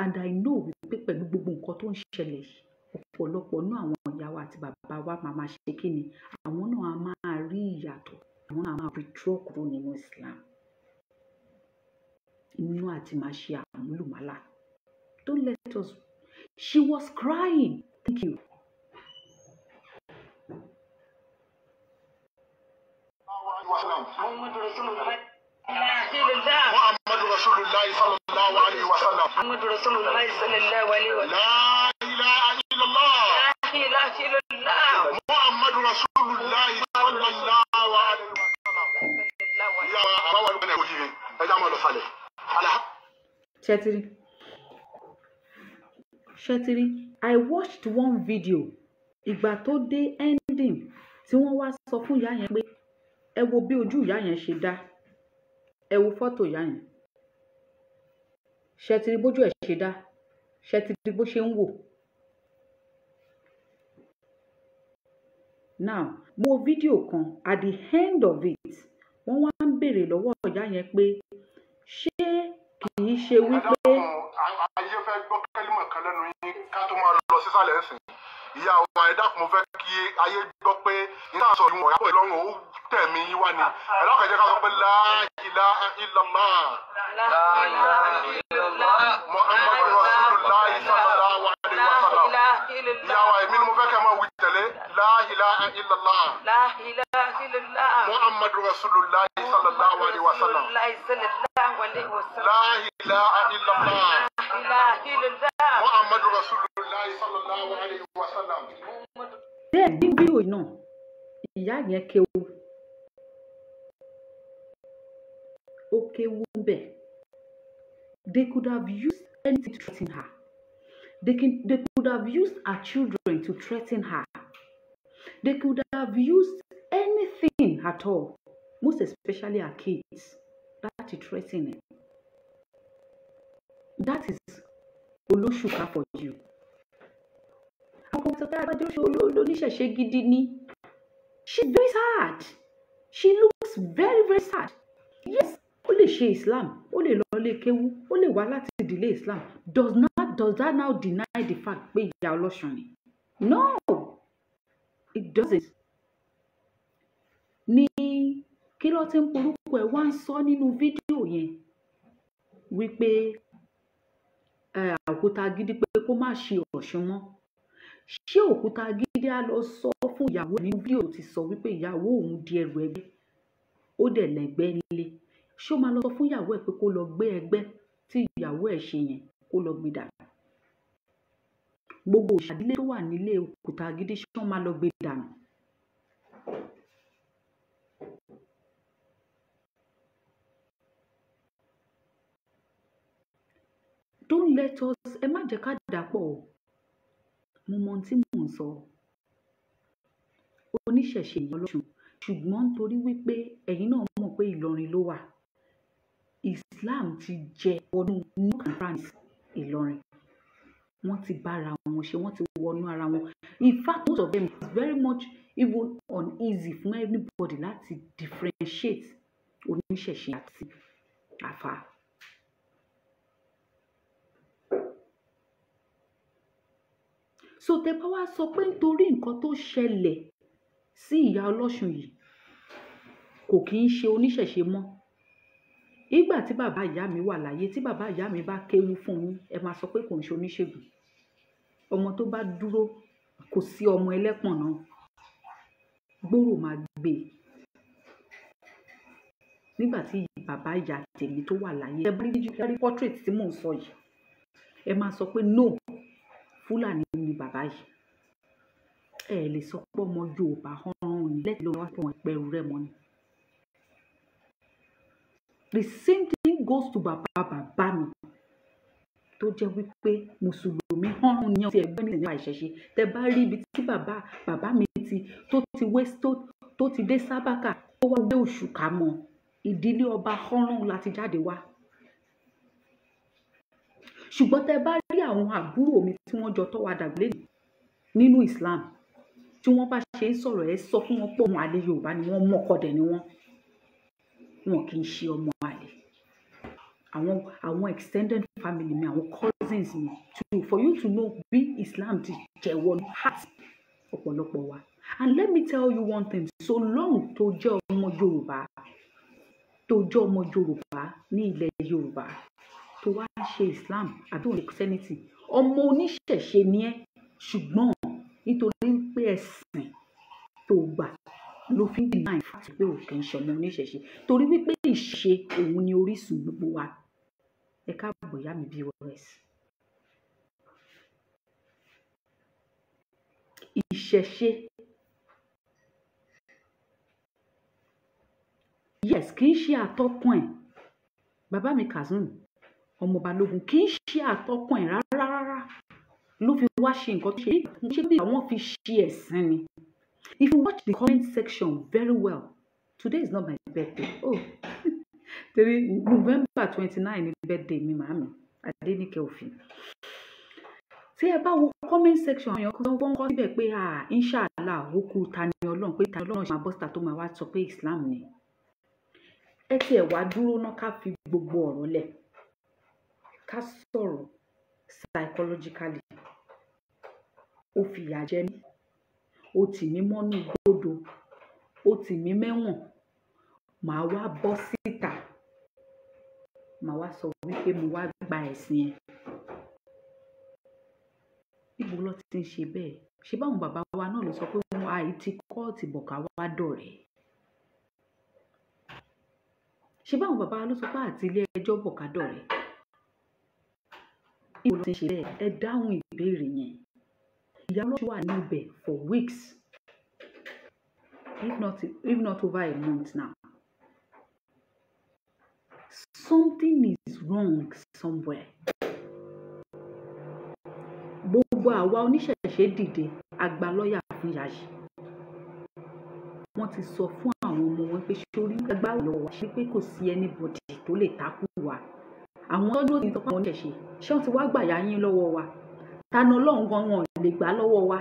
And I know wípé pẹ̀lú gbogbo nǹkan tó ń ṣẹlẹ̀ yìí, ọ̀pọ̀lọpọ̀ nínú àwọn ìyá wa àti bàbá wa máa ma ṣe kí ni, àwọn náà á máa rí ìyàtọ̀, àwọn náà á máa withdraw kúrò nínú Islam. Inú àti máa ṣe àmúlùmálà. Don't let us. She was crying. Thank you. Muhammadu Rasulullah. Muhammadu Rasulullah sallallahu alayhi wa sallam. Muhammadu Rasulullah sallallahu alayhi wa sallam. La ilaha illallah. La ilaha illallah. Muhammadu Rasulullah sallallahu alayhi wa sallam. Ìyá wa àbáwá ló ń bẹ̀rẹ̀ òjìrì, ẹ já máa lọ sálẹ̀. Ṣẹ́tìrì. Ṣẹ́tìrì, I watched one video. Ìgbà tó dé ending tí wọ́n wá sọ fún ìyá yẹn pé ẹ wo bí ojú ìyá yẹn ṣe dá. Ẹ wo fọ́tò ìyá yẹn. Ṣẹ́tìrì bójú ẹ̀ ṣe dá. Ṣẹ́tìrì bó ṣe ń wò. Now, mo fídíò kan at the end of it, wọ́n wá ń béèrè lọ́wọ́ ìyá yẹn pé ṣé kì í ṣe wípé. Ayé fẹ́ gbọ́ kẹ́límọ̀ kan lẹ́nu yín ká tó máa lọ sísàlẹ̀ ńsìn. Ìyá wa ẹ dákun, mo fẹ́ kí ayé gbọ́ pé nígbà sọ ìwọ̀n ìyàbọ̀ ìlọrun ó tẹ̀mí yín wá ni. Ẹ dákun, ẹ jẹ́ ká sọ pé la ilaha illallah. La ilaha illallah. Muhammadu Rasulullah sallallahu alaihi wa sallam. Ìyá wa èmi ni mo fẹ́ kẹ́ máa wí tẹ̀lé la ilaha illallah. La ilaha illallah. Muhammadu Rasulullah sallallahu alaihi wa sallam. Sallallahu alayhi wa sallam. La ilaha illallah. La ilaha illallah. Muhammadu Rasulullah sallallahu alaihi wa sallam. Bẹ́ẹ̀ ní fídíò náà, ìyá yẹn kéwú. Ó kéwú bẹ́ẹ̀. They could have used anything to threaten her. They could have used her children to threaten her. They could have used anything at all, most especially her kids, láti threaten her. That is Olóṣùká for you. Àwọn ọmọ sọ pé Agbájé oníṣẹ̀ṣe gidi ni. She's very sad. She looks very very sad. Yes, ó lè ṣe Islam, ó lè lọ lé kéwú, ó lè wá láti ìdílé Islam. Does that now deny the fact pé ìyá Ọlọ́ṣun ni? No, it doesn't. Ní kí ló ti ń porúkọ ẹ̀ wá ń sọ nínú fídíò yẹn wípé òkúta gidi pé kó má ṣe Ọ̀ṣun mọ́. Ṣé òkúta gidi á lọ sọ fún ìyàwó ẹ̀ nínú fídíò ti sọ wípé ìyàwó òun di ẹrù ẹgbẹ́, ó dẹ̀ lẹ́gbẹ́ nílé? Ṣé ó máa lọ sọ fún ìyàwó ẹ̀ pé kó lọ gbé ẹgbẹ́ tí ìyàwó ẹ̀ ṣe yẹn, kó lọ gbé dànù? Gbogbo òṣàdílé tó wà nílé òkúta gidi, ṣé wọ́n máa lọ gbé dànù? Don't let us, ẹ má jẹ́ ká dàpọ̀ o. Mo mọ ohun tí mò ń sọ. Oníṣẹ̀ṣe ìyá Ọlọ́ṣun, ṣùgbọ́n nítorí wípé ẹ̀yin náà mọ̀ pé Ìlọrin ló wà, Islam ti jẹ wọnú nook and crannies Ìlọrin. Wọ́n ti bára wọn ṣe, wọ́n ti wọnú ara wọn. In fact, most of them, it's very much even uneasy fún anybody láti differentiate oníṣẹ̀ṣe àti àfà. So tẹ bá wá sọ pé nítorí nǹkan tó ṣẹlẹ̀ sí ìyá Ọlọ́ṣun yìí, kò kí ń ṣe oníṣẹ̀ṣe mọ́. Ìgbà tí bàbá ìyá mi wà láyé, tí bàbá ìyá mi bá kéwú fún yín, ẹ máa sọ pé kò ń ṣe oníṣègùn. Ọmọ tó bá dúró, kò sí ọmọ ẹlẹ́pọ̀n náà, gbòòrò máa gbé e. Nígbà tí bàbá ìyá tèmi tó wà láyé, ẹ bá rí portrait tí mò ń sọ yìí, ẹ máa sọ pé no, Fúlàní ni bàbá yìí. Ẹ lè sọ pé ọmọ Yorùbá hánrán ni lẹ́tìí ló wá fún ẹgbẹ́rú rẹ̀ mọ́ ni. The same thing goes to bàbá bàbá mi tó jẹ́ wípé mùsùlùmí hánrán ni ọtí ẹgbẹ́ nípa ìṣẹ̀ṣe. Tẹ bá rí ibi tí bàbá bàbá mi ti tó ti wé tó ti dé sábàkà tó wá gbé òṣùkà mọ́, ìdílé ọba hánrán láti jáde wá. Ṣùgbọ́n tẹ bá rí àwọn àbúrò mi tí wọ́n jọ tọ́ wa dàgbà lẹ́nu nínú Islam, tí wọ́n bá ṣe ń sọ̀rọ̀, ẹ sọ fún wọn pé ọmọ àlè Yorùbá ni wọ́n, mọ̀kọ́dẹ̀ ni wọ́n, wọn kì í ṣe ọmọ àlè. Àwọn extended family mi, àwọn cousins mi too, for you to know bí Islam ti jẹ̀wọ́ heart ọ̀pọ̀lọpọ̀ wa. And let me tell you one thing, so long tó jẹ́ ọmọ Yorùbá, tó jẹ́ ọmọ Yorùbá ní ilẹ̀ Yorùbá, tó wá ṣe Islam àbí òun Christianity, ọmọ oníṣẹ̀ṣe ni ẹ́, ṣùgbọ́n nítorí pé ẹ̀sìn tó gbà ló fi ń deny fact pé ò kì í ṣe ọmọ oníṣẹ̀ṣe, torí wípé ìṣe òun ni orísun gbogbo wa. Ẹ káàbọ̀ ìyá mi BOS. Ìṣẹ̀ṣe, yes, kì í ṣe àtọkùn ẹ̀. Bàbá mi Kazeem ọmọ Balógun, kì í ṣe àtọkùn ẹ̀ rárá rárá ló fi wá ṣe nǹkan tó ṣe. Ṣé bí àwọn fi ṣe ẹ̀sìn ni? If you watch the comment section very well, today is not my birthday. Oh, torí November 29 ni birthday mi, màámi Adéníkẹ́ Òfin. Tí ẹ bá wo comment section, àwọn èèyàn kan wọ́n kọ́ síbẹ̀ pé ah, inshallah, ó kú Tani Olohun, pé Tani Olohun ṣe máa bọ́ síta tó máa wá sọ pé Islam ni. Ẹ tiẹ̀ wá dúró ná, ká fi gbogbo ọ̀rọ̀ lẹ̀, ká sọ̀rọ̀ psychologically. Ó fìyà jẹ mí, ó tì mí mọ́nú gbódo, ó tì mí mẹ́wọ̀n, màá wá bọ́ síta, màá wá sọ wípé mo wá gba ẹ̀sìn ẹ̀. Níbo ló ti ń ṣe bẹ́ẹ̀? Ṣé báwọn bàbá wa náà ló sọ pé wọn àì ti kóòtù bọ̀ ká wá dọ̀rẹ́? Ṣé báwọn bàbá wa ló sọ pé àti ilé ẹjọ́ bọ̀ ká dọ̀rẹ́? Níbo ló ti ń ṣe bẹ́ẹ̀? Ẹ dáhùn ìbéèrè yẹn. Ìyá Ọlọ́ṣun wà níbẹ̀ for weeks, if not over a month now. Something is wrong somewhere. Gbogbo àwa oníṣẹ̀ṣe dìde, a gba lọ́ọ̀yà fún ìyá yìí. Wọ́n ti sọ fún àwọn ọmọ wọn pé sórí agbára lọ́wọ́ wa, ṣe pé kò sí anybody tó lè takú wa. Àwọn tó dúró ti sọ fún àwọn oníṣẹ̀ṣe, ṣé wọ́n ti wá gbà yá yín lọ́wọ́ wa? Tani Ọlọ́run gan wọn ò lè gbà lọ́wọ́ wa.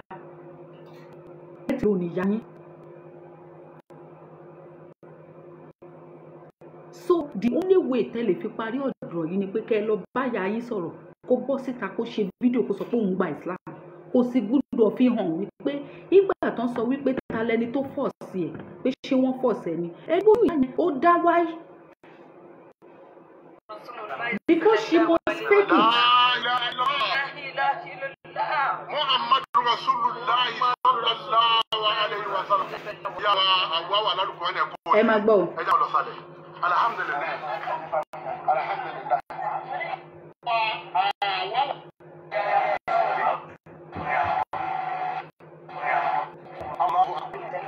Ẹ ti ò ní ìyá yín. So the only way tẹ́ lè fi parí ọ̀rọ̀ yìí ni pé kẹ́ ẹ lọ bá ìyá yín sọ̀rọ̀, kó bọ́ síta, kó ṣe fídíò, kó sọ pé òun gba Islam. Kò sì gbúdọ̀ fi hàn wípé ìgbà tán sọ wípé ta lẹni tó force ẹ̀, pé ṣé wọ́n force ẹ̀ ni. Ẹgbẹ́ ìyá yẹn ó dá wáyé. Because she must fake it. La ilaha illallah. Muhammadu Rasulullah sallallahu alayhi wa sallam. Ìyá wa àwa wà lálùkù ẹ̀ kó. Ẹ máa gbọ́ o. Ẹ jẹ́ lọ sálẹ̀. Alhamdulillah. Alhamdulillah. Allahu akbar.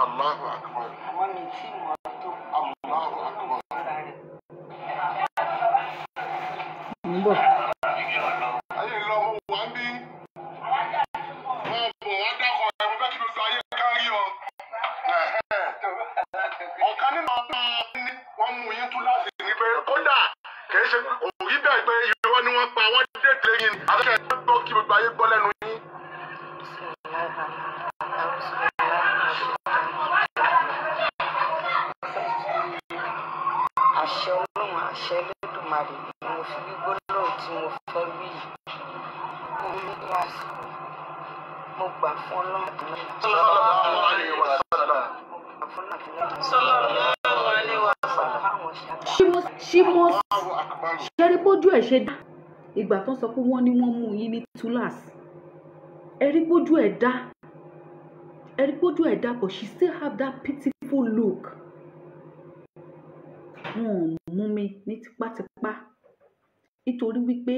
Allahu akbar. Allahu akbar. Ń bọ̀. Ayé lọ mo wà ń bí. Wọ́n bọ̀ wọ́n dákọ̀ ẹ̀ mo fẹ́ kí gbogbo ayé kárí ọ. Ọ̀kan nínú ọ̀nà ni wọ́n mú yín tú láti ní pé kódà kìí ṣe kò rí bẹ́ẹ̀ pé irọ́ ni wọ́n pa wọ́n dé tẹ̀yìn ni. Àti gbọ́ kí gbogbo ayé gbọ́ lẹ́nu yín. Àṣẹ Ọlọ́run, àṣẹ Elédùmarè ni mo fi wí gbólóhùn tí mo fẹ́ wí yìí. Mo ní lásìkò, mo gbà fún Ọlọ́run àti Sallallahu alayhi wa sallam. Mo gbà fún Ọlọ́run àti Ọlọ́run. Sallallahu alaihi wa sallam. Fáwọn ṣàgbà. She must Allahu akbar. ṣẹ́rí bójú ẹ̀ ṣe dá. Ìgbà tó ń sọ pé wọ́n ní wọ́n mú yín ní túláàsì. Ẹ rí bójú ẹ̀ dá. Ẹ rí bójú ẹ̀ dá, but she still have that pitiful look. Wọn ò mú mi ní tipátipá. Nítorí wípé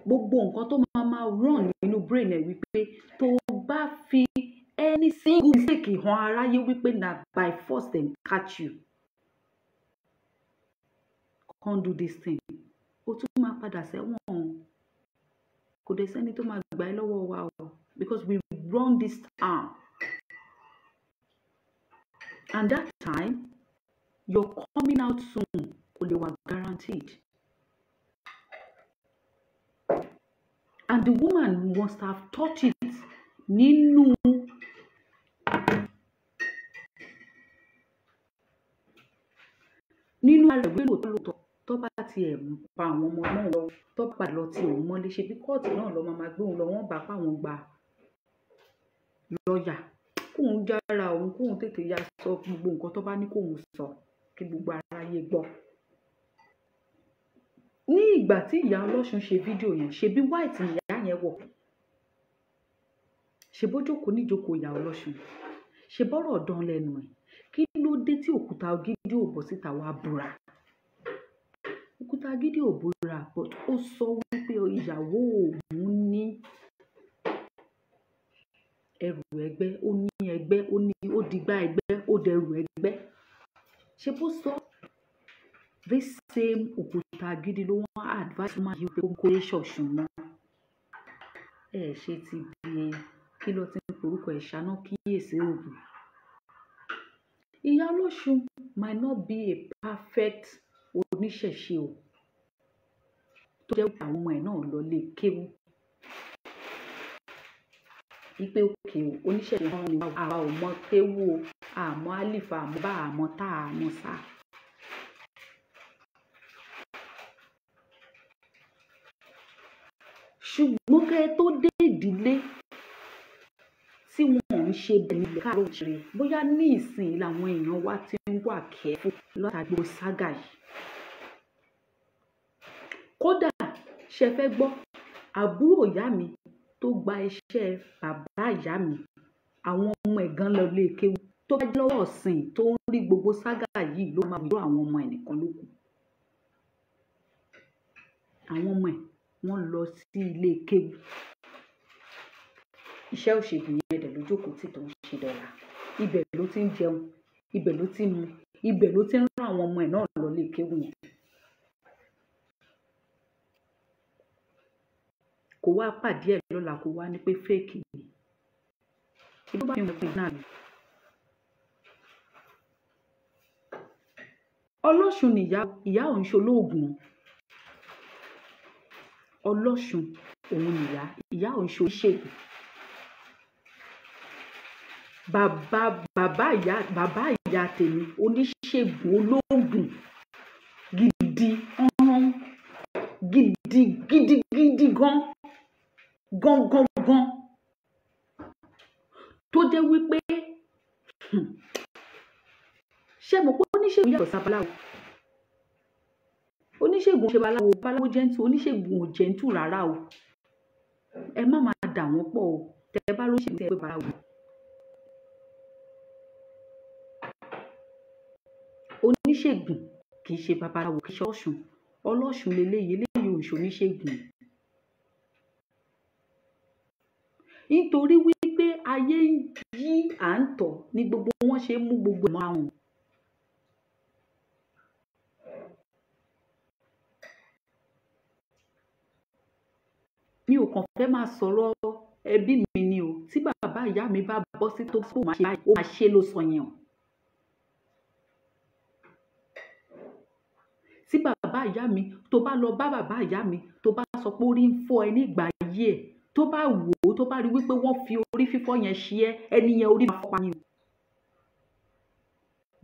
gbogbo nǹkan tó máa máa run nínú brain ẹ̀ wípé tó bá fi any single mistake hàn aráyé wípé na by force dem catch you. Can't do this thing. O tún máa padà sẹ́wọ̀n o. Kò dẹ̀ sẹ́ni tó máa gbà ẹ́ lọ́wọ́ wa o, because we run this town. And that time, you're coming out soon kò lè wà guaranteed. And the woman must have taught it nínú ara ìwé lóòótọ́ lóòótọ́ tó bá tiẹ̀ pa àwọn ọmọ náà lọ, tó bá lọ tí òun mọ́lé, ṣe bí kóòtù náà lọ máa gbé òun lọ, wọ́n bá pàwọn gba lọ́ọ̀yà kóun jára òun, kóun tètè ya sọ gbogbo nǹkan tó bá ní kóun sọ kí gbogbo aráyé gbọ́. Ní ìgbà tí ìyá Ọlọ́ṣun ṣe fídíò yẹn, ṣebí white ni ìyá yẹn wọ̀, ṣe bó jókòó níjókòó ìyá Ọlọ́ṣun, ṣe bọ́rọ̀ dán lẹ́nu ẹ̀? Kí ló dé tí òkúta gidi ò bọ́ síta wá búra? Òkúta gidi ò búra, but ó sọ wípé ìyàwó òun ní ẹrù ẹgbẹ́, ó ní ẹgbẹ́, ó ní ó digbá ẹgbẹ́, ó dẹrù ẹgbẹ́. Ṣe bó sọ? This same òkúta gidi ló wọ́n advice máa yí pé kó yé ṣọ̀ṣun mọ́. Ẹ ṣe ti bí kí ló ti ń porúkọ ẹ̀ ṣáná kíyèsí òògùn. Ìyá Ọlọ́ṣun might not be a perfect oníṣẹ̀ṣe o, tó jẹ́ àwọn ọmọ ẹ̀ náà lọ lé kéwú. Wípé òkè o, oníṣẹ̀ṣe náà ni àwa ò mọ kéwú o, àmọ́ álífà, àmọ́ bá, àmọ́ tá, àmọ́ sá. Ṣùgbọ́n kẹ́ ẹ tó dé ìdílé tí wọ́n ń ṣe bẹ́ẹ̀ nílẹ̀ káàárọ̀ oòjíire, bóyá ní ìsìn làwọn èèyàn wa ti ń wà careful látàgbò sága yìí. Kódà ṣe fẹ́ gbọ́, àbúrò ìyá mi tó gba iṣẹ́ bàbá ìyá mi, àwọn ọmọ ẹ̀ gan lọ lé kéwú. Tó bá jẹ́ lọ́wọ́ ọ̀sìn tó ń rí gbogbo sága yìí ló máa wúlò, àwọn ọmọ ẹ̀ nìkan ló kù. Àwọn ọmọ ẹ̀ wọ́n lọ sí ilé kéwú. Iṣẹ́ òṣègùn yẹn dẹ̀ ló jókòó tì tó ń ṣe dọ́là. Ibẹ̀ ló ti ń jẹun, ibẹ̀ ló ti ń mu, ibẹ̀ ló ti ń rán àwọn ọmọ ẹ̀ náà lọ ilé kéwú yẹn. Kò wá pàdé ẹ̀ lọ́la kó wá ní pé fake ni. Kí ló bá fi hàn pé náà ni? Ọlọ́ṣun nìyá, ìyá òun ṣe olóògùn. Ọlọ́ṣun òun nìyá, ìyá òun ṣe oníṣègùn. Bàbá ìyá tèmi oníṣègùn olóògùn gidi, ọ̀hún gidi gidi gidi gan. Gangan gan tó jẹ́ wípé ṣé mo pé oníṣègùn yàtọ̀ sábàláwo, oníṣègùn ṣe baláwo, baláwo jẹ́ntù, oníṣègùn ò jẹ́ntù rárá o. Ẹ má máa dà wọ́n pọ̀ o. Tẹ bá ló ṣe tẹ pé baláwo. Oníṣègùn kì í ṣe babaláwo, kì í ṣe ọlọ́ṣun. Ọlọ́ṣun leléyìí, eléyìí ò ń ṣe oníṣègùn. Nítorí wípé ayé ń yí à ń tọ̀ ní gbogbo wọn ṣe ń mú gbogbo ẹ̀ mọ́ra wọn. Mi ò kàn fẹ́ máa sọ̀rọ̀ ẹbí mi ni o. Tí bàbá ìyá mi bá bọ́ sí tó kó máa ṣe báyìí, ó máa ṣe ló sọ yẹn o. Tí bàbá ìyá mi, tó bá lọ bá bàbá ìyá mi, tó bá sọ pé orí ń fọ́ ẹ nígbà ayé ẹ̀, tó bá wò ó, tó bá rí wípé wọ́n fi orí fífọ́ yẹn ṣe ẹ́, ẹni yẹn orí máa fọ́ pa ni o.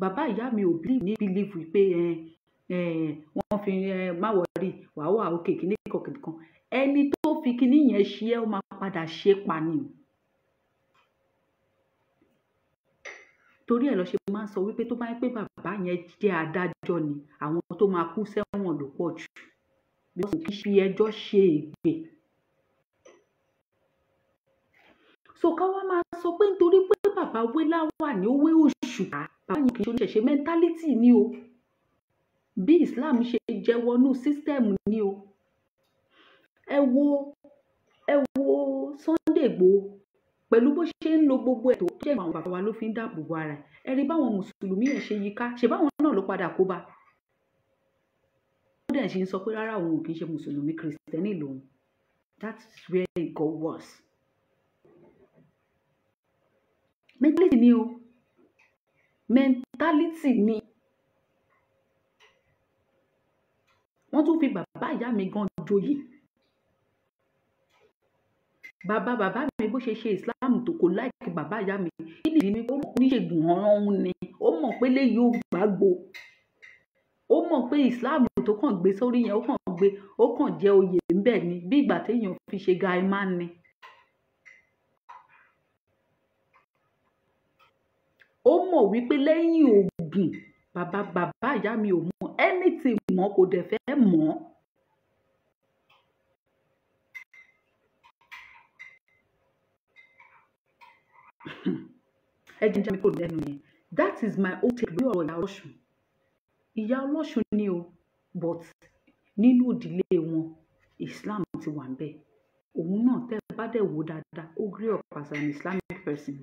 Bàbá ìyá mi ò believe ní believe wípé wọ́n fi má wọrí, wàá wà òkè kíní kan kíní kan. Ẹni tó fi kíní yẹn ṣe ẹ́, ó máa padà ṣe pa ni o. Torí ẹ̀ lọ ṣe máa ń sọ wípé tó bá yẹ pé bàbá yẹn jẹ́ adájọ́ ni, àwọn tó máa kú sẹ́wọ̀n ló pọ̀ jù. Bí wọ́n kì í fi ẹjọ́ ṣe ègbè. So ká wá máa sọ pé nítorí pé bàbá wé láwàní, ó wé òṣùpá, bàbá yẹn kì í ṣe oníṣẹ̀ṣe, mentality ni o. Bí Islam ṣe jẹ́wọ́nú system ni o. Ẹ wo Sunday Igboho pẹ̀lú bó ṣe ń lo gbogbo ẹ̀ tó jẹ́ àwọn bàbá wa ló fi ń dáàbò bo ara ẹ̀. Ẹ rí báwọn mùsùlùmí yẹn ṣe yíká, ṣe báwọn náà ló padà kó bá. Ó dẹ̀ ṣe ń sọ pé rárá òun ò kì í ṣe mùsùlùmí, kìrìsìtẹ́nì lòun. That's where it got worse. Mentality ni o. Mentality ni. Wọ́n tún fi bàbá ìyá mi gan joyè. Bàbá bàbá mi bó ṣe ṣe Islam tó kò láìkí bàbá ìyá mi. Kí nìdí ni ó mọ̀ pé oníṣègùn ọ̀ràn òun ni. Ó mọ̀ pé léyìí ò gbàgbó. Ó mọ̀ pé Islam tó kàn gbé sórí yẹn, ó kàn gbé, ó kàn jẹ́ oyè ńbẹ̀ ni. Bí ìgbà téèyàn fi ṣe gaimá ni. Ó mọ̀ wípé lẹ́yìn ògùn, bàbá bàbá ìyá mi ò mọ̀ anything mọ́, kò dẹ̀ fẹ́ mọ̀. Ẹ jẹ́ mi kúrò lẹ́nu yẹn. That is my own take lórí ọ̀rọ̀ ìyá ọlọ́ṣun. Ìyá ọlọ́ṣun ni o, but nínú ìdílé wọn, Islam ti wà ńbẹ̀. Òun náà tẹ́ ẹ bá dẹ̀ wò dáadáa, ó grew up as an Islamic person.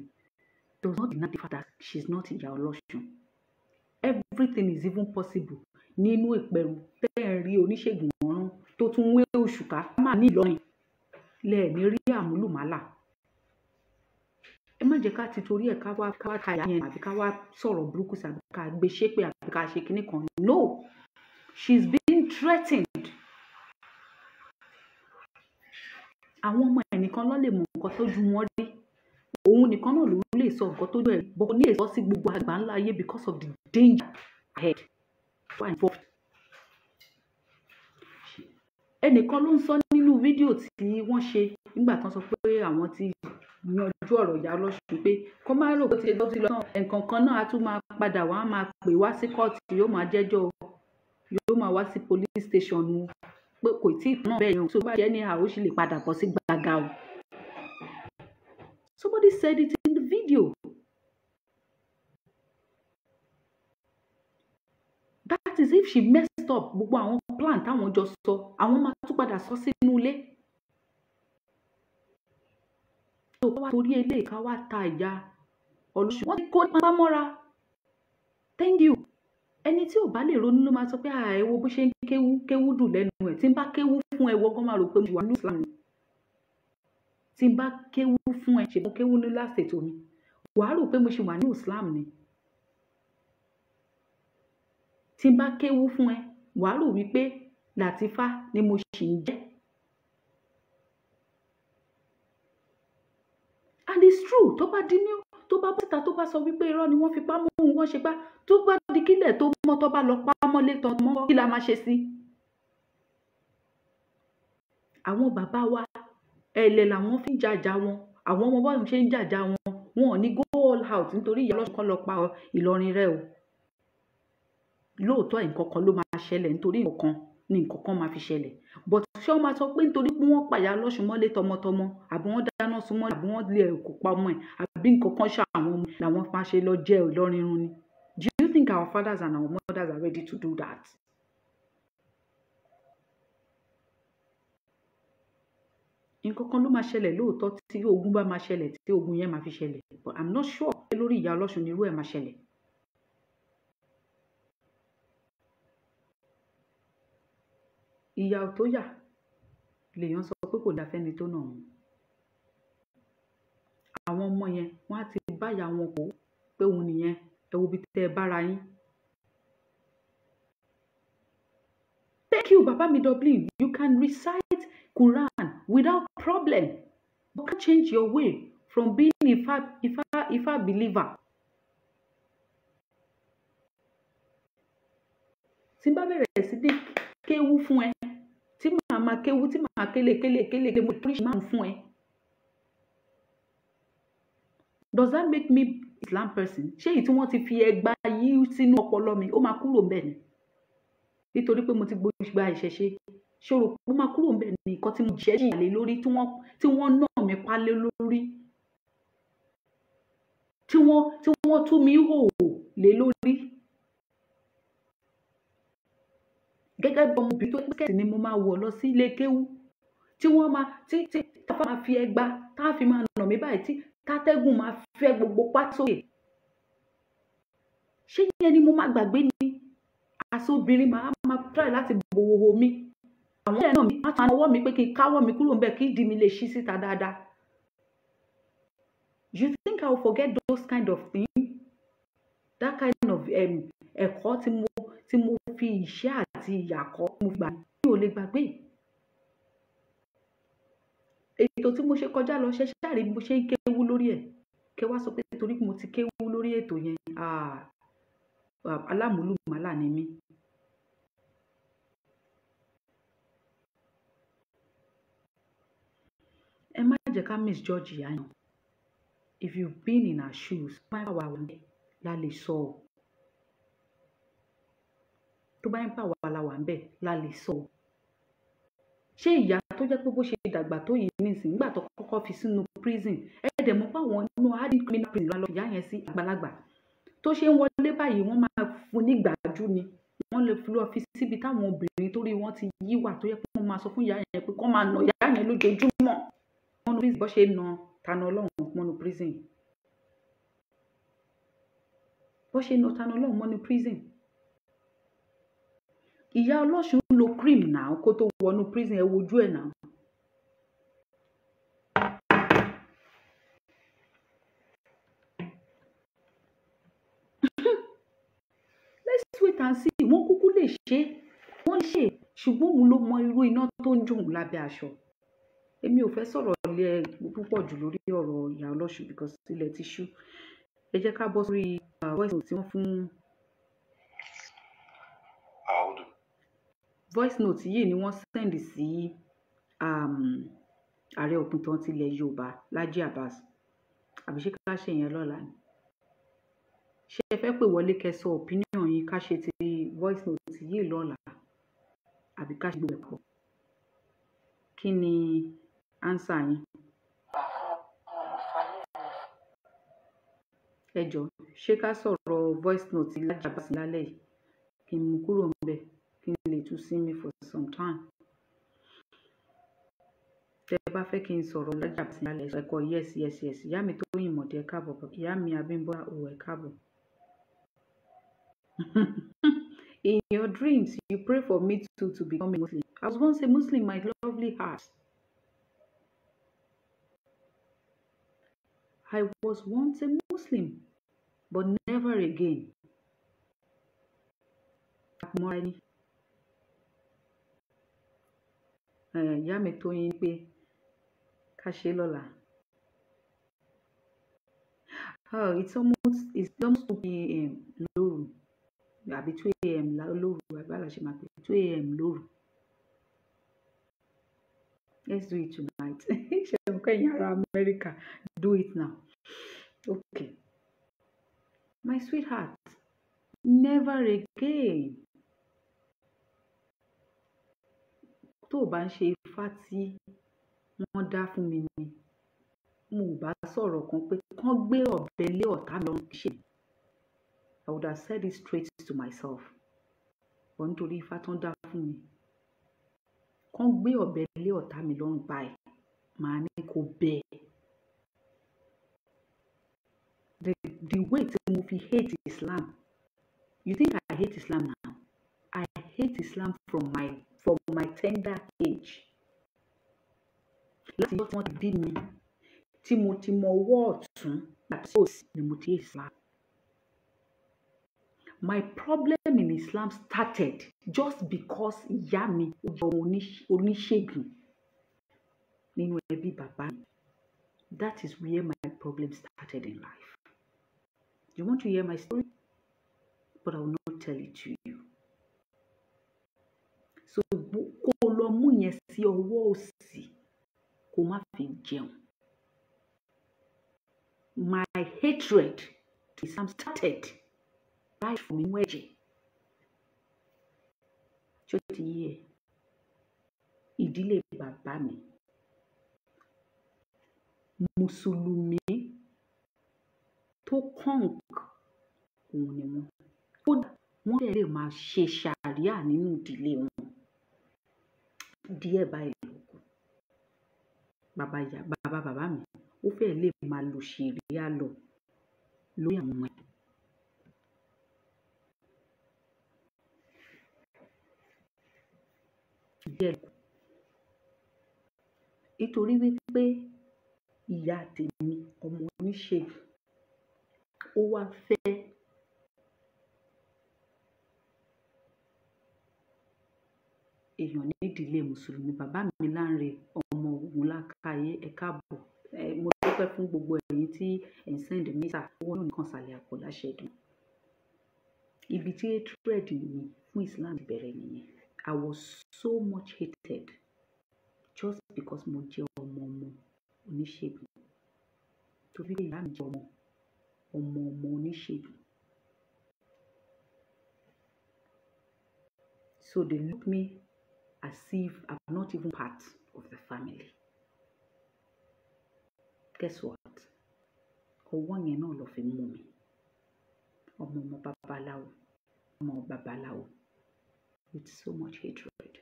Does not deny the fact that she's not ìyá ọlọ́ṣun. Everything is even possible nínú ìpẹ̀rù tẹ́ ẹ̀ ń rí oníṣègùn ọ̀run tó tún wé òṣùká máa ní Ìlọrin lẹ́ẹ̀ni rí àmúlùmálà. Ẹ má jẹ́ ká ti torí ẹ̀ ká wá ka ìyá yẹn àbí ká wá sọ̀rọ̀ burúkú sí àbí ká gbé ṣépè àbí ká ṣe kinní kan. No, she's being threatened. Àwọn ọmọ ẹ̀ nìkan ló lè mọ nǹkan tójú wọn rí. Òun nìkan náà ló lè sọ nǹkan tójú ẹ̀ rí. But kò ní lè sọ sí gbogbo àgbáńlá ayé because of the danger ahead. Why involved? Ẹnìkan ló ń sọ nínú fídíò tí wọ́n ṣe nígbà tán sọ pé àwọn ti yanjú ọ̀rọ̀ ìyá ọlọ́ṣun pé kó má rò pé ó ti lọ tán, ẹ̀ǹkan kan náà á tún máa padà wá máa pè wá sí kóòtù, yóò máa jẹ́jọ́ o, yóò máa wá sí police station o, pé kò tí ì tán náà bẹ́ẹ̀ yẹn o, tó bá jẹ́ ní àá ó sì lè padà bọ̀ sí gbàgà o. Somebody said it in the video. That is if she messed up gbogbo àwọn plan táwọn jọ sọ, àwọn máa tún padà sọ sínú ilé. So ká wá torí eléyìí ká wá ta ìyá ọlọ́ṣun. Wọ́n ti kó nípa mọ́ra. Thank you. Ẹni tí ò bá lè ronú ló máa sọ pé ẹ wo bó ṣe ń kéwú, kéwú dùn lẹ́nu ẹ̀. Tí n bá kéwú fún ẹ, wọ́n gan máa rò pé mo wà ní Islam. Tí n bá kéwú fún ẹ, ṣe mo kéwú ní last ètò mi, wàá rò pé mo ṣì wà ní Islam ni. Tí n bá kéwú fún ẹ, wàá rò wípé Làtífá ni mo ṣì ń jẹ́. And it's true, tó bá di ní, tó bá bọ́ síta, tó bá sọ wípé irọ́ ni wọ́n fi pa mọ́ òun, wọ́n ṣe pá, tó bá di kílẹ̀ tó mọ́, tó bá lọ pa mọ́lé tán mọ́, kí la máa ṣe sí? Àwọn bàbá wa, Ẹ̀lẹ̀ làwọn fi ń jàjà wọn. Àwọn ọmọ báwọn ṣe ń jàjà wọn, wọn ò ní go all out nítorí ìyá Ọlọ́ṣun kan lọ pa Ìlọrin rẹ o. Lóòótọ́ nǹkan kan ló máa ṣẹlẹ̀, nítorí nǹkan kan ni nǹkan kan máa fi ṣẹlẹ̀. But ṣé wọ́n máa sọ pé nítorí pé wọ́n pa ìyá Ọlọ́ṣun mọ́lé tọmọtọmọ, àbí wọ́n dáná sun mọ́lé, àbí wọ́n lé ẹ̀kọ́ pa ọmọ ẹ̀, àbí nǹkan kan ṣe àwọn ọmọ làwọn máa ṣe lọ jẹ́ Ìlọrin run ni? Do you think our fathers and our mothers are ready to do that? Nǹkan kan ló máa ṣẹlẹ̀ lóòótọ́ tí ogun bá máa ṣẹlẹ̀, tí ogun yẹn máa fi ṣẹlẹ̀. But I'm not sure pé lórí ìyá Ọlọ́ṣun ni irú ẹ̀ máa ṣẹlẹ̀. Ìyà ò tó yà lèèyàn sọ pé kò dáa fẹ́ni tó nà òun. Àwọn ọmọ yẹn wọ́n á ti báyà wọn kó pé òun nìyẹn, ẹ wo ibi tẹ́ ẹ bára yín. Thank you, Baba mi Dublin. You can recite Quran without problem. You can change your way from being Ifa believer. Tí n bá bẹ̀rẹ̀ sí ní kéwú fún ẹ, tí màá máa kéwú, tí màá kélé kélé kélé, mo oríṣi márùn fún ẹ. Does that make me Islam person? Ṣé èyí tí wọ́n ti fi ẹgba yí sínú ọpọlọ mi, ó máa kúrò ńbẹ̀ ni? Nítorí pé mo ti gba ìṣẹ̀ṣe, ṣé o rò pé ó máa kúrò ńbẹ̀ ni? Nǹkan tí mo jẹ́ jìyà lé lórí, tí wọ́n nà mí pa lé lórí, tí wọ́n tú mi hò lé lórí. Gẹ́gẹ́ bí ọmọbìnrin tó pẹ́ ni mo máa wọ̀ lọ sí ilé kéwú, tí wọ́n máa tí tí tá máa fi ẹgba tá fi máa nà mí báyìí, tí tátẹ́gùn máa fẹ́ gbogbo pátá sókè. Ṣé yẹn ni mo máa gbàgbé ni? Aṣọ obìnrin máa máa try láti bo òhò mi. Àwọn ẹ̀ náà mi máa tan ọwọ́ mi pé kí n káwọ́ mi kúrò ńbẹ̀ kí ìdí mi lè ṣí síta dáadáa. You think I will forget those kind of things? That kind of ẹ̀kọ́ tí mo fi ìṣẹ́ àti ìyà kọ́, mo gbà mi ò lè gbàgbé. Ètò tí mo ṣe kọjá lọ, ṣe ṣáàrí bí mo ṣe ń kéwú lórí ẹ̀. Kẹ wá sọ pé torí mo ti kéwú lórí ètò yẹn, alámúlùmálà ni mí. Ẹ má jẹ́ ká misjudge ìyá yẹn. If you've been in her shoes, má wà wà ńbẹ̀ la lè sọ ọ́. Tó bá ń pa wà la wà ńbẹ̀ la lè sọ ọ́. Ṣé ìyá tó jẹ́ pé bó ṣe dàgbà tó yìí nísìnyí, nígbà tó kọ́kọ́ fi sínú prison, ẹ dẹ̀ mọ̀ pé àwọn inú hardened criminal prison lọ ìyá yẹn sí àgbàlagbà. Tó ṣe ń wọlé báyìí, wọ́n máa fún ní gbàjú ni. Wọ́n lè fi lọ fi síbi táwọn obìnrin torí wọ́n ti yí wà tó yẹ kó máa sọ fún ìyá yẹn pé kó máa nà ìyá yẹn lójoojúmọ́. Wọ́n nu prison bó ṣe na Tani Olohun mọ́nu prison. Bó ṣe na Tani Olohun mọ́nu prison. Ìyá Ọlọ́ṣun lo cream náà kó tó wọnú prison, ẹ wojú ẹ̀ náà. Let's wait and see. Wọ́n kúkú lè ṣe, wọ́n lè ṣe, ṣùgbọ́n òun ló mọ irú iná tó ń jó òun lábẹ́ aṣọ. Èmi ò fẹ́ sọ̀rọ̀ lé ẹ púpọ̀ jù lórí ọ̀rọ̀ ìyá Ọlọ́ṣun because ilẹ̀ ti ṣú. Ẹ jẹ́ ká bọ́ sórí voice note tí wọ́n fún. Voice note yìí ni wọ́n send sí ààrẹ òpìtàn tilẹ̀ Yorùbá Laji Abbas. Àbí ṣé ká ṣe yẹn lọ́la ni? Ṣé ẹ fẹ́ pè wọlé kẹ́ sọ opinion yín, ká ṣe ti voice note yìí lọ́la àbí ká ṣe gbogbo ẹ̀ pọ̀? Kí ni answer yín? Ẹ jọ̀ọ́, ṣé ká sọ̀rọ̀ voice note Laji Abbas lálẹ́ yìí? Kí n mú kúrò ńbẹ̀, kí n lè tún sinmi for some time. Tẹ́ ẹ bá fẹ́ kí n sọ̀rọ̀ Laji Abbas lálẹ́, ẹ kọ yes yes yes. Ìyá mi Tóyìn Mọ̀dé, ẹ káàbọ̀. Ìyá mi Abímbọ́lá ò, ẹ káàbọ̀. In your dreams, you pray for me too to become a Muslim. I was once a Muslim, my lovely heart. I was once a Muslim, but never again. Àpòmọ́ra ẹni. Ìyá mi Tóyìn pé ká ṣe lọ́la. Oh, it's almost 2 a.m. lóru, àbí 2 a.m. lóru, àbí báwo la ṣe máa pè é, 2 a.m. lóru. Let's do it tonight. Ṣe nǹkan ẹ̀yin ará Amẹ́ríkà, do it now. Okay. My sweetheart, never again. Tó o bá ń ṣe ifá tí wọ́n dá fún mi ni, mo ò bá sọ̀rọ̀ kan pé kán gbé ọ̀bẹ lé ọ̀tá mi lọ́rùn ṣe. I would have said it straight to myself. But nítorí ifá tán dá fún mi, kán gbé ọ̀bẹ lé ọ̀tá mi lọ́rùn báyìí, màá ní kó bẹ́ẹ̀. The way tí mo fi hate Islam, you think I hate Islam now? I hate Islam from my tender age. Láti ọjọ́ tí wọ́n ti bí mi, tí mo ti mọ ọwọ́ ọ̀tún àti òsì ni mo ti hate Islam. My problem in Islam started just because ìyá mi, ó jẹ́ ọmọ oníṣègùn nínú ẹbí bàbá mi. That is where my problem started in life. You want to hear my story? But I will not tell it to you. So kó o lọ mú yẹn sí ọwọ́ òsì, kó má fi jẹun. My hatred to Islam started right from inú ẹ̀jẹ̀. Ṣé ó ti yé ẹ? Ìdílé bàbá mi, Mùsùlùmí tó kọ́ǹk òun ni wọ́n. Kódà wọ́n dẹ̀ lè máa ṣe ṣàríà nínú ìdílé wọn. Díẹ̀ báyìí ló kù. Bàbá ìyá, bàbá bàbá mi, ó fẹ́ lè máa lo ṣàríà lọ lórí àwọn ọmọ ẹ̀. Díẹ̀ ló kù. Nítorí wípé ìyá tèmi, ọmọ oníṣègùn, ó wá fẹ́ èèyàn ní ìdílé Mùsùlùmí. Bàbá mi Lánre ọmọ Ògúnlákáyé, ẹ káàbọ̀. Mo dúpẹ́ fún gbogbo ẹ̀yin tí ẹ̀ ń send mi sà. Owó náà nìkan sàlẹ̀ àpò láṣẹ dùn. Ibi tí hatred mi fún Islam bẹ̀rẹ̀ nìyẹn. I was so much hated just because mo jẹ́ ọmọ ọmọ oníṣègùn. Torí pé ìyá mi jẹ́ ọmọ ọmọ ọmọ oníṣègùn. So they look me as if I'm not even part of the family. Guess what? Ọwọ́ yẹn náà ló fi mú mi. Ọmọ ọmọ babaláwo, ọmọ babaláwo with so much hatred.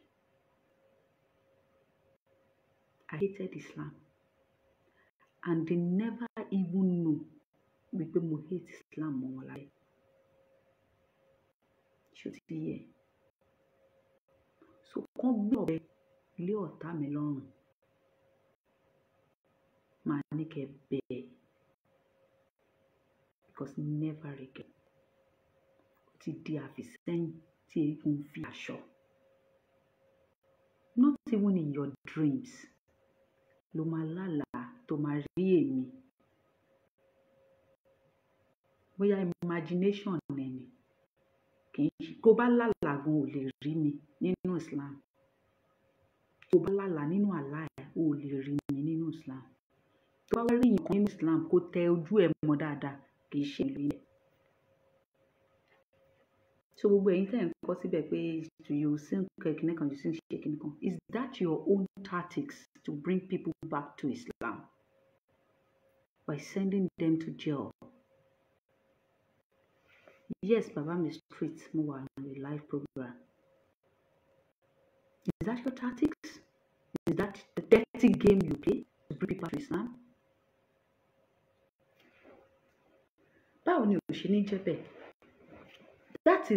I hated Islam and they never even know wípé mo hate Islam mọ́ wọn láyé. Ṣé o ti yé ẹ? So kán gbé ọ̀bẹ lé ọ̀tá mi lọ́rùn, màá ní kẹ́ bẹ́ẹ̀, because never again. Ó ti di àfìsẹ́yìn tí eégún fi aṣọ. Not even in your dreams ló máa lálàá tó máa rí èmi. Bóyá imagination ẹ ni. Kì í ṣe kó bá lálàá gan ò lè rí mi nínú Islam. Tó bá lálàá nínú àlá ẹ, o ò lè rí mi nínú Islam. Tó bá wá rí nǹkan nínú Islam, kó tẹ ojú ẹ mọ́ dáadáa, kì í ṣe ìlú ilẹ̀. So gbogbo ẹ̀yin tí ẹ̀ ń kọ síbẹ̀ pé you sing kiní kan, you sing ṣe kiní kan, is that your own tactics to bring people back to Islam? By sending them to jail. Yes, Baba mi Street, mo wà on a live program. Is that your tactics? Is that the dirty game you play to bring people back to Islam? Báwo ni ò ṣe ní jẹ́ bẹ́ẹ̀? That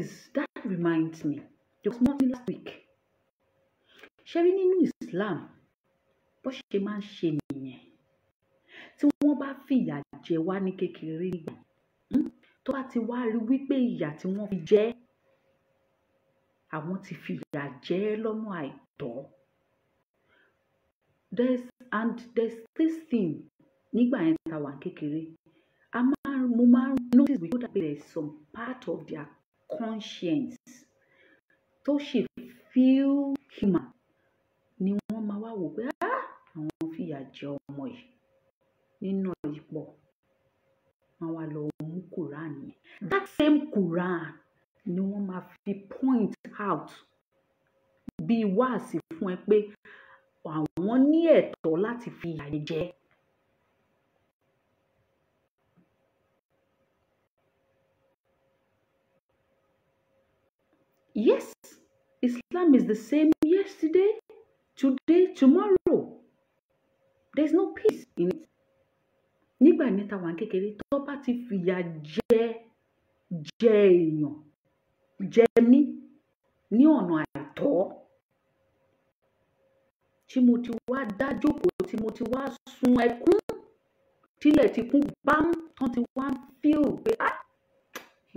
reminds me, there was nothing last week. Ṣé rí nínú Islam, bó ṣe máa ń ṣe nìyẹn. Tí wọ́n bá fìyà jẹ wá ní kékeré nígbà, tó bá ti wá rí wípé ìyà tí wọ́n fi jẹ, àwọn ti fìyà jẹ ẹ́ lọ́nà àìtọ́. And there's this thing nígbà yẹn tá a wà ní kékeré, a máa mo máa ń notice wípé ó dàbí there is some part of their conscience tó ṣì feel human ni wọ́n máa wá wò pé, ah, àwọn fìyà fìyà jẹ ọmọ yìí nínú ipò, wọ́n wá lọ mú Quran yẹn. That same Quran ni wọ́n máa fi point out bí wáàsí fún ẹ pé àwọn ní ẹ̀tọ́ láti fi ìyà jẹ. Yes, Islam is the same yesterday, today, tomorrow. There's no peace in it. Nígbà ní táwọn kékeré tó bá ti fìyà jẹ jẹ èèyàn jẹ mí ní ọ̀nà àìtọ́, tí mo ti wá dá jókòó, tí mo ti wá sun ẹkún tílẹ̀ ti kún bám, tán ti wá feel pé ah,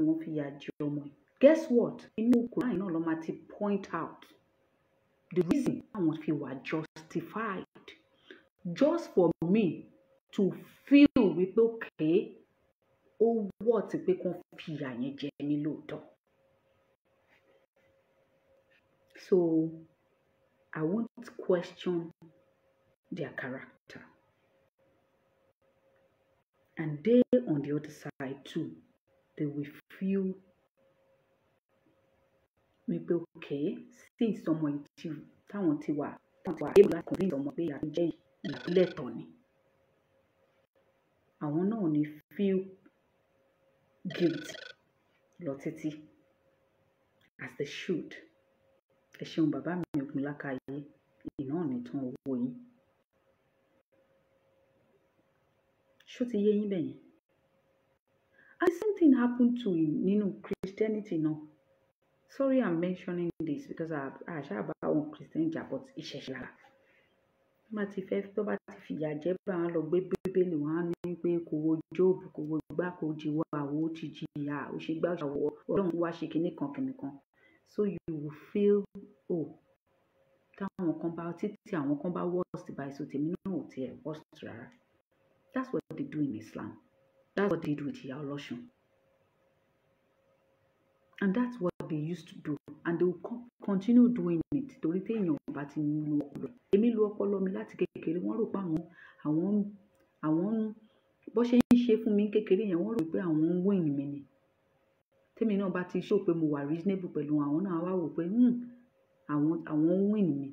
wọ́n fìyà jẹ ọmọ yìí. Guess what? Inú Quran náà ló máa ti point out the reason àwọn fi wà justified, just for me to feel wípé okay, ó wọ̀ tí pé kán fìyà yẹn jẹ mí lóòótọ́. So I won't question their character. And they on the other side too, they will feel wípé okay, since ọmọ yìí ti táwọn ti wà able láti convince ọmọ pé ìyà tó jẹ́ ìpínlẹ̀ tọ̀ ni, àwọn náà ò ní feel guilty lọ títí as they should. Ẹ ṣeun bàbá mi Ògúnlákayé, iná ò ní tán owó yín. Ṣó ti yé yín bẹ́yẹn? And the same thing happened to him nínú Christianity náà. Sorry I'm mentioning this because I ṣáà bá àwọn Christian jà, but ìṣẹ̀ṣẹ̀ lára. Tó bá ti fẹ́, tó bá ti fìyà jẹ bá wọn lọ gbé Bíbélì, wọn á ní pé kò wo Job, kò wo gbá, kò jìwà, àwo ti jìyà, ó ṣe gbá ṣàwọ̀, Ọlọ́run wá ṣe kinní kan kinní kan. So you will feel, oh, táwọn kan bá títí àwọn kan bá worst by, so tèmi náà ò tiẹ̀ worst rárá. That's what they do in Islam. That's what they do with Ìyá Ọlọ́ṣun. And that's what they used to do. And they will continue doing it. Torí téèyàn ò bá ti lu ọpọlọ. Èmi lu ọpọlọ mi láti kékeré, wọ́n rò pé àwọn bó ṣe ń ṣe fún mi kékeré yẹn, wọ́n rò pé àwọn ń win mi ni. Tèmi náà bá ti show pé mo wà reasonable pẹ̀lú àwọn náà, wá wò pé àwọn ń win mi.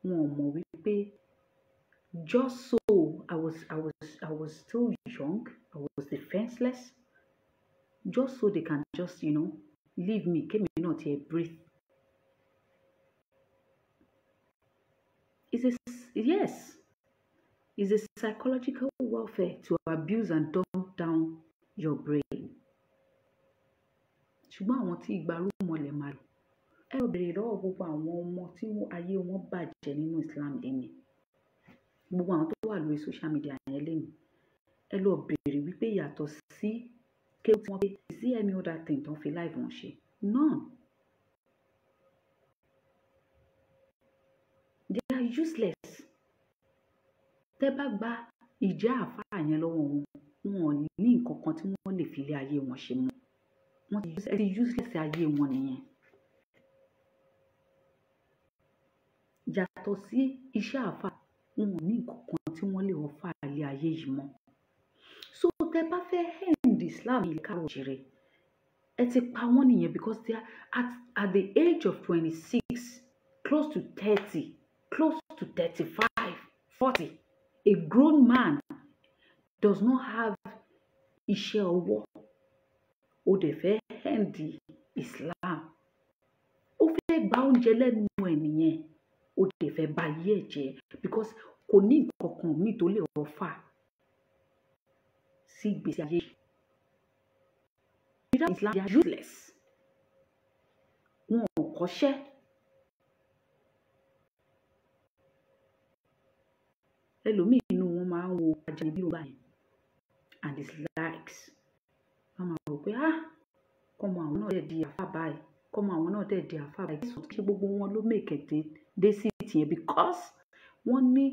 Wọn ò mọ̀ wípé just so I was still young, I was defenseless, just so they can just, you know, leave me, kémi náà tiẹ̀ breathe. Yes, it's a psychological warfare to abuse and dump down your brain. Ṣùgbọ́n àwọn tí ìgbà rúmọlẹ̀ máa lò, ẹ lọ bèrè lọ́wọ́ gbogbo àwọn ọmọ tí ayé wọn bàjẹ́ nínú Islam lẹ́nu. Gbogbo àwọn tó wà lórí social media yẹn lẹ́nu. Ẹ lọ bèrè wípé yàtọ̀ sí kéwú tí wọ́n pé, is there any other thing tó ń fi life wọn ṣe? None. They are useless. Tẹ́ bá gba ìjà àfáà yẹn lọ́wọ́ wọn, wọn ò ní nǹkan kan tí wọ́n lè fi lé ayé wọn ṣe mọ́. Wọ́n ti useless ayé wọn nìyẹn. Yàtọ̀ sí iṣẹ́ àfáà, wọn ò ní nǹkan kan tí wọ́n lè offer ilé ayé yìí mọ́. So tẹ́ bá fẹ́ end Islam ilẹ̀ káàárọ̀ oòjíire, ẹ ti pa wọ́n nìyẹn, because they are at the age of 26, close to 30, close to 35, 40. A grown man does not have iṣẹ́ ọwọ́. Ó dẹ̀ fẹ́ end Islam. Ó fẹ́ gba oúnjẹ lẹ́nu ẹ̀ nìyẹn. Ó dẹ̀ fẹ́ ba ayé ẹ̀ jẹ́ because kò ní nǹkan kan míì tó lè offer sí ìgbésí ayé. Without Islam, they are useless. Wọn ò kọ́ṣẹ́. Ẹlòmíì inú wọn máa ń wo Ajayi bí ó báyìí and his likes. Wọ́n máa rò pé ah, kọ́mọ àwọn náà dẹ̀ di àfáà báyìí, kọ́mọ àwọn náà dẹ̀ di àfáà báyìí. Ṣé gbogbo wọn ló make it dé sí tìyẹn? Because wọ́n ní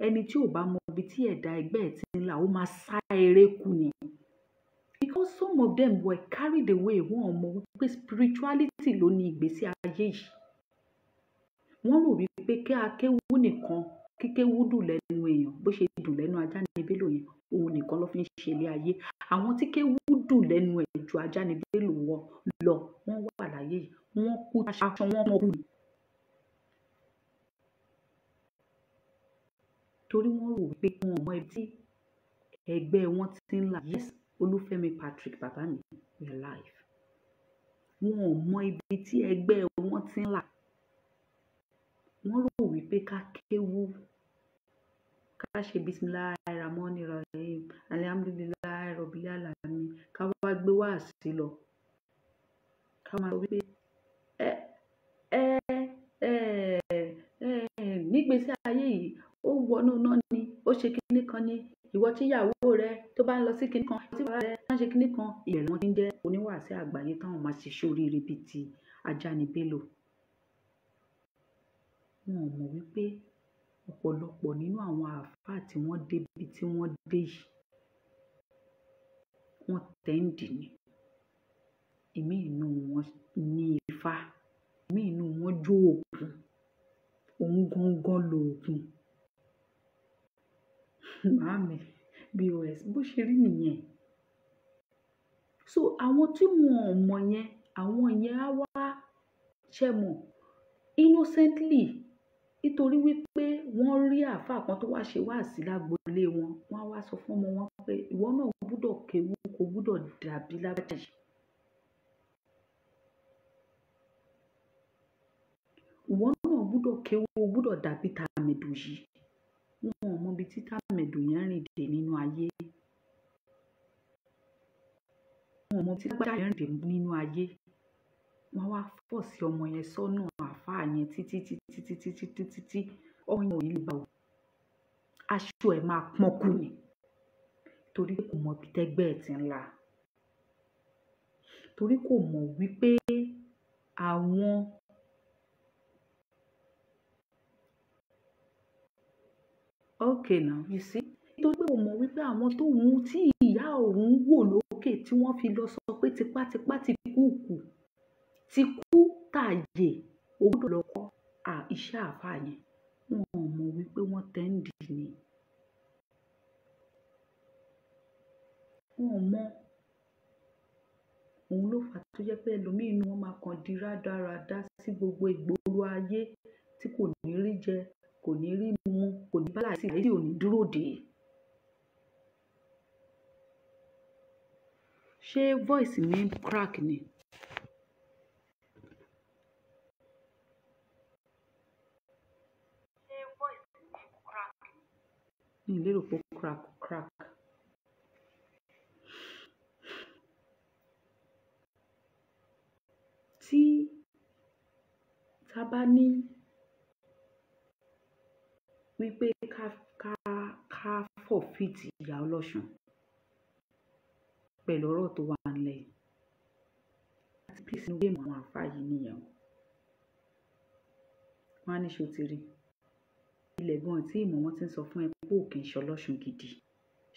ẹni tí ò bá mọ ibi tí ẹ̀dá ẹgbẹ́ ẹ̀ ti ń là, ó máa sá eré kú ni. Because some of them were carried away, wọn ò mọ̀ wípé spirituality ló ní ìgbésí ayé yìí. Wọ́n rò wípé kí akéwú nìkan, kíkéwú dùn lẹ́nu èèyàn, bó ṣe dùn lẹ́nu Ajánibélò yẹn, òun nìkan ló fi ń ṣe ilé ayé. Àwọn tí kéwú dùn lẹ́nu ẹ̀ ju Ajánibélò wọ lọ, wọ́n wà láyé yìí, wọ́n kú aṣọ wọn kú ni. Torí wọ́n rò wípé wọn ò mọ ibi tí ẹgbẹ́ wọn ti ń là. Yes, Olúfẹ́mi Patrick bàbá mi, we are live. Wọn ò mọ ibi tí ẹgbẹ́ wọn ti ń là. Wọ́n rò wípé ká kéwú, ká ṣe bisimilahi ramoni rahim, alihamdulilayi rọ̀bìlì alami, ká wá gbé wáàsí lọ. Ká máa sọ wípé ẹ ẹ ẹ ẹ nígbésí ayé yìí, ó wọnú iná ni, ó ṣe kinní kan ni, ìwọ tí ìyàwó rẹ tó bá ń lọ sí kinní kan, tí bàbá rẹ bá ń ṣe kinní kan, ìbẹ̀rẹ̀ wọn ti ń jẹ́ oníwàásí àgbáyé táwọn máa ṣe sóríire bíi ti Ajánibélò. Wọn ò mọ̀ wípé ọ̀pọ̀lọpọ̀ nínú àwọn àáfàá tí wọ́n débi tí wọ́n dé yìí, wọ́n tẹ́ǹdì ni. Ìmí inú wọn ní ifá, ìmí inú wọn jó òògùn, òun gangan lòògùn. Màámi, BOS, bó ṣe rí nìyẹn. So àwọn tí wọn ò mọ̀ yẹn, àwọn yẹn á wá ṣẹ mọ̀ innocently, nítorí wípé wọ́n rí àáfàá kan tó wá ṣe wáàsí lágboolé wọn, wọ́n á wá sọ fún ọmọ wọn pé ìwọ náà gbúdọ̀ kéwú, kò gbúdọ̀ dàbí lágbájá yìí. Ìwọ náà gbúdọ̀ kéwú, o gbúdọ̀ dàbí tàmẹ̀dò yìí. Wọn ò mọ ibi tí tàmẹ̀dò yẹn rìn dé nínú ayé. Wọn ò mọ ibi tí lágbájá yẹn rìn dé nínú ayé. Wọ́n wá fọ̀ sí ọmọ yẹn sọ́nà àáfàá yẹn títí títí títí títí títí ọmọ yẹn ò ní lè bá o. Aṣọ ẹ̀ máa pọ́n kú ni. Torí kò mọ ibi tẹ́gbẹ́ ẹ̀ ti ń là. Torí kò mọ̀ wípé àwọn okay now you see. Nítorí pé kò mọ̀ wípé àwọn tó ń tí ìyá òun wò lókè tí wọ́n fi lọ sọ pé tipátipá ti kú kù, ti kú tàyè, o gbọ́dọ̀ lọ kọ́ iṣẹ́ àáfàá yẹn. Wọn ò mọ̀ wípé wọ́n tẹ́ǹdì ni. Wọn ò mọ̀. Òun ló fà á tó jẹ́ pé ẹlòmíì inú wọn máa kan di rádaràda sí gbogbo ìgboro ayé tí kò ní rí jẹ, kò ní rí mu, kò ní bá láìsí, tí ò ní dúró dè. Ṣé voice mi ń crack ni? Ṣé voice mi ń crack ni? Mi ò lérò pé ó crack crack. Tí ta bá ní wípé ká forfeit ìyá ọlọ́ṣun pẹ̀lú ọ̀rọ̀ tó wà nílẹ̀ yìí, àti peace ní géèmù àwọn àáfàá yìí nìyẹn o. Wọ́n á ní ṣé o ti rí? Ilẹ̀ gan tí ìmọ̀ wọn ti ń sọ fún ẹ pé ò kì í ṣe ọlọ́ṣun gidi.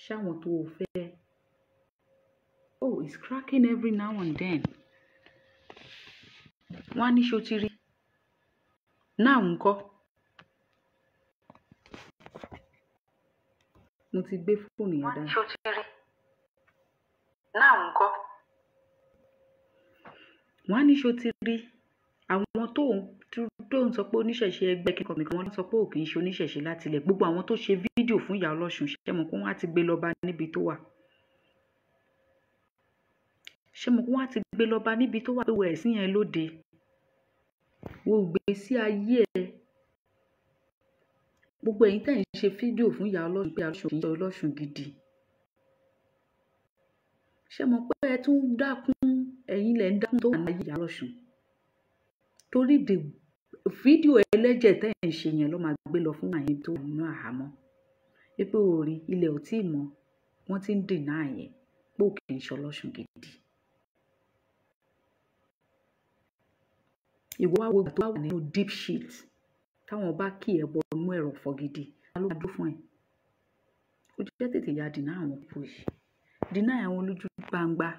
Ṣáwọn tó o fẹ́? Oh, it's cracking every now and then. Wọ́n á ní ṣé o ti rí? Now ńkọ́? Mo ti gbé fóònù yẹn dání. Ṣé o ti rí? Now ńkọ́? Wọ́n á ní ṣé o ti rí? Àwọn tó ń sọ pé oníṣẹ̀ṣe ẹgbẹ́ kíkan nìkan wọ́n sọ pé ò kì í ṣe oníṣẹ̀ṣe láti ilẹ̀. Gbogbo àwọn tó ṣe fídíò fún ìyá ọlọ́ṣun ṣé mọ̀ pé wọ́n á ti gbé lọ bá níbi tó wà. Ṣé mọ̀ pé wọ́n á ti gbé lọ bá níbi tó wà pé wẹ̀ sí yẹn lóde. Wo ìgbésí ayé ẹ. Gbogbo ẹ̀yin tẹ̀ ń ṣe fídíò fún ìyá ọlọ́ṣun pé ọlọ́ṣun kì í ṣe ọlọ́ṣun gidi. Ṣé mọ̀ pé ẹ tún ń dákún, ẹ̀yin lẹ̀ ń dákún tó wà ní ayé ìyá ọlọ́ṣun. Torí the fídíò ẹlẹ́jẹ̀ tẹ̀ ń ṣe yẹn ló máa gbé lọ fún àyẹn tó wà nínú àhámọ́. Wípé o rí ilẹ̀ ò tí ì mọ́, wọ́n ti ń deny ẹ̀ pé ò kì í ṣe ọlọ́ṣun gidi. Ìwọ wá wo ìgbà tó wà nínú deep shit táwọn bá kí ẹ bọ inú ẹrọ̀fọ̀ gidi, ta ló máa dúró fún ẹ? Ó jẹ́ tètè ya deny àwọn people yìí. Deny àwọn lójú gbangba.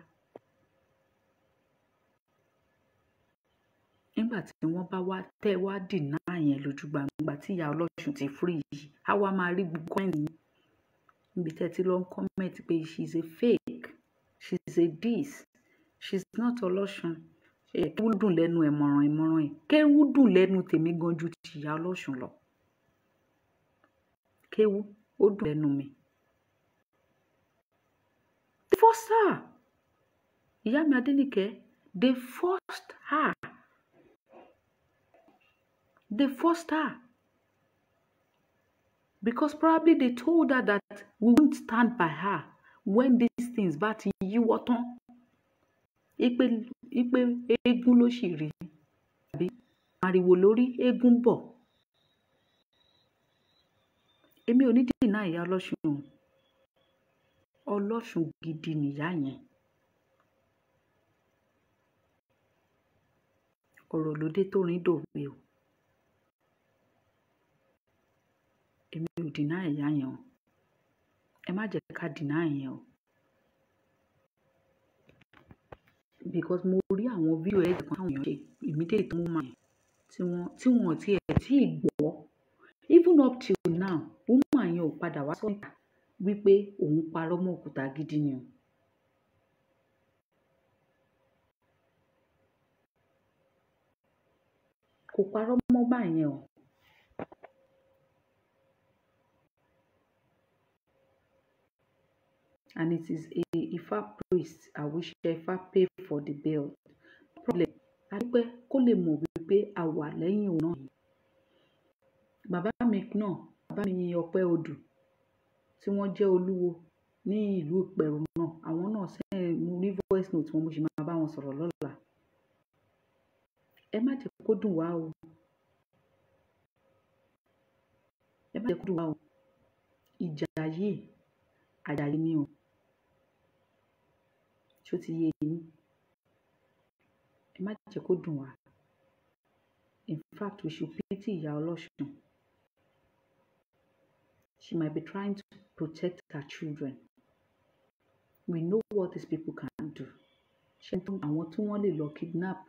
Nígbà tí wọ́n bá wá tẹ́ wá deny yẹn lójú gbangba tí ìyá ọlọ́ṣun ti free yìí, á wá máa rí gbogbo comment yín. Níbi tẹ́ ti lọ ń comment pé she is a fake, she is a this, she is not Ọlọ́ṣun. Kéwú dùn lẹ́nu ẹ̀ mọ̀ràn ìmọ̀ràn ẹ̀. Kéwú dùn lẹ́nu tèmi gan ju ti ìyá Ọlọ́ṣun lọ. Kéwú ó dùn lẹ́nu mi. They forced her. Ìyá mi Adéníkẹ́, they forced her. They forced her. Because probably they told her that we won't stand by her when these things bá ti yíwọ́ tán. Ipe ipe eégún ló sì rí àbí ariwo lórí eégún bọ̀. Èmi ò ní deny ìyá Ọlọ́ṣun o. Ọlọ́ṣun gidi nìyá yẹn. Ọ̀rọ̀ ló dé tó rin dòwe o. Èmi ò deny ìyá yẹn o. Ẹ má jẹ́ ká deny yẹn o. Because mo rí àwọn fídíò ẹ̀ kan táwọn èèyàn ṣe immediately tó mú màá yẹn tí wọ́n ti ẹ̀ tí ì gbọ́. Even up till now, woman yẹn ò padà wá sọ́jà wípé òun parọ́ mọ́ òkúta gidi ni o. Kò parọ́ mọ́ bá yẹn o. And it is a Ifa priest, Awise Ifa, pay for the bill. No problem. Adúpẹ́ kó lè mọ̀ wípé a wà lẹ́yìn òun náà. Bàbá mi náà, bàbá mi Ọpẹ́ Odù tí wọ́n jẹ́ olúwo ní ìlú Ìpẹ̀rù náà. Àwọn náà send mo rí voice note wọn, mo sì máa bá wọn sọ̀rọ̀ lọ́la. Ẹ má jẹ́ kó dùn wá o. Ẹ má jẹ́ kó dùn wá o. Ìjà yìí, àjà yìí ni o. Ṣé ó ti yé yín? Ẹ má jẹ́ kó dùn wá. In fact, we should pity ìyá Ọlọ́ṣun. She might be trying to protect her children. We know what these people can do. Ṣé àwọn tí wọ́n lè lọ kidnap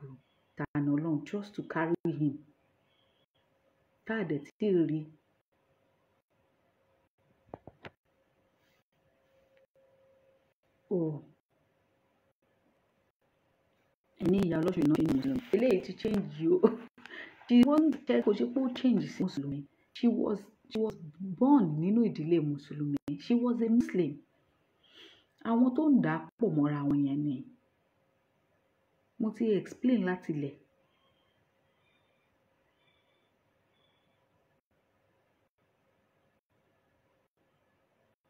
Tani Olohun just to carry him? Tá a dẹ̀ tí ì rí. Oh. Ẹni ìyá Ọlọ́ṣun náà ṣe ní Mùsùlùmí. Eléyìí ti change o. She wasn't kò ṣe pé ó change sí Mùsùlùmí. She was born nínú ìdílé Mùsùlùmí. She was a Muslim. Àwọn tó ń dà á pọ̀ mọ́ra wọn yẹn ni. Mo ti explain láti ilẹ̀.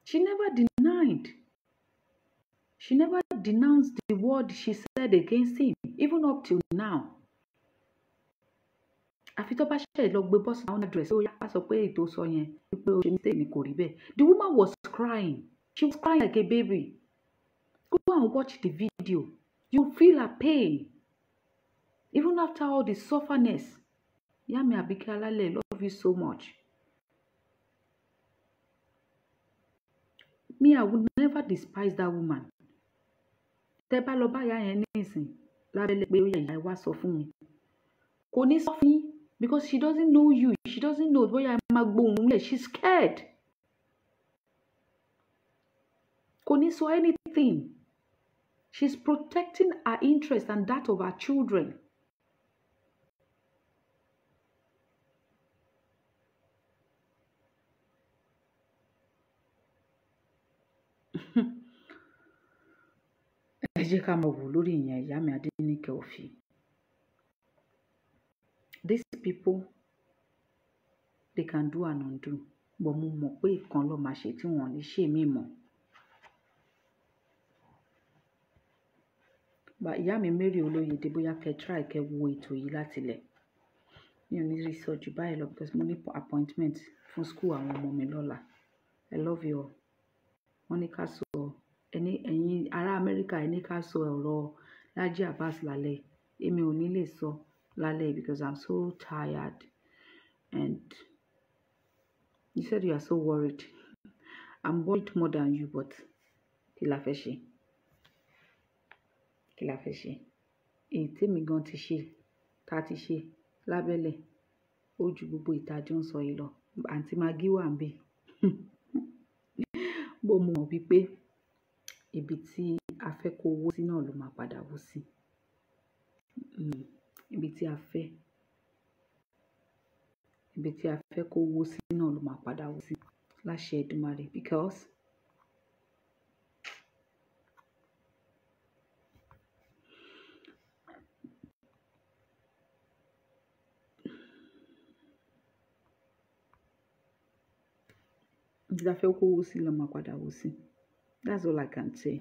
She never denied. She never denounced the word she said against him, even up till now. Àfi tó bá ṣẹ̀ṣẹ̀ lọ gbé bọ́sì àwọn address ó yá wá sọ pé ètò sọ yẹn wípé ó ṣe mistake ni kò rí bẹ́ẹ̀. The woman was crying. She was crying like a baby. Go and watch the video. You feel her pain. Even after all the sufferness. Ìyá mi Àbíkẹ́ Alálẹ̀, love you so much. Me, I would never despise that woman. Tẹ́ bá lọ bá ìyá yẹn nísìn lábẹ́lẹ̀ pé ó yẹ ìyá ẹ wá sọ fún mi. Kò ní sọ fún yín because she doesn't know you. She doesn't know bóyá ẹ máa gbóhùn lẹ̀. She's scared. Kò ní sọ anything. She's protecting her interest and that of her children. Ẹ jẹ́ ká máa wò lórí ìyẹn ìyá mi Adéníkẹ́ Òfì. These people, they can do and undo. But mo mọ̀ pé ìkan ló máa ṣe tí wọ́n ò ní ṣe mí mọ̀. But ìyá mi Mary Olóyèdè, bóyá kẹ́ try kẹ́ wo ètò yìí láti ilẹ̀. Mi ò ní rí sọ jù báyìí lọ because mo ní appointment fún school àwọn ọmọ mi lọ́la. I love you all. Wọ́n ní ká sọ ẹni ẹ̀yin ará Amẹ́ríkà ẹ ní ká sọ ọ̀rọ̀ Laji Abbas lálẹ́. Èmi ò ní lè sọ lálẹ́ because I'm so tired and you said you are so worried. I'm worried more than you, but kí la fẹ́ ṣe? Kí la fẹ́ ṣe? Èyí tèmi gan ti ṣe, tá ti ṣe lábẹ́lẹ̀, ó ju gbogbo ìta jọ ń sọ yìí lọ. Àǹtí Maggie wà níbí. Bó mo mọ̀ wípé ibi tí a fẹ́ kó owó sí náà ló máa padà wó sí. Ibi tí a fẹ́, ibi tí a fẹ́ kó owó sí náà ló máa padà wó sí. Láṣẹ Èdùmàrè, because ibi tí a fẹ́ kó owó sí ló máa padà wó sí. That's all I can say.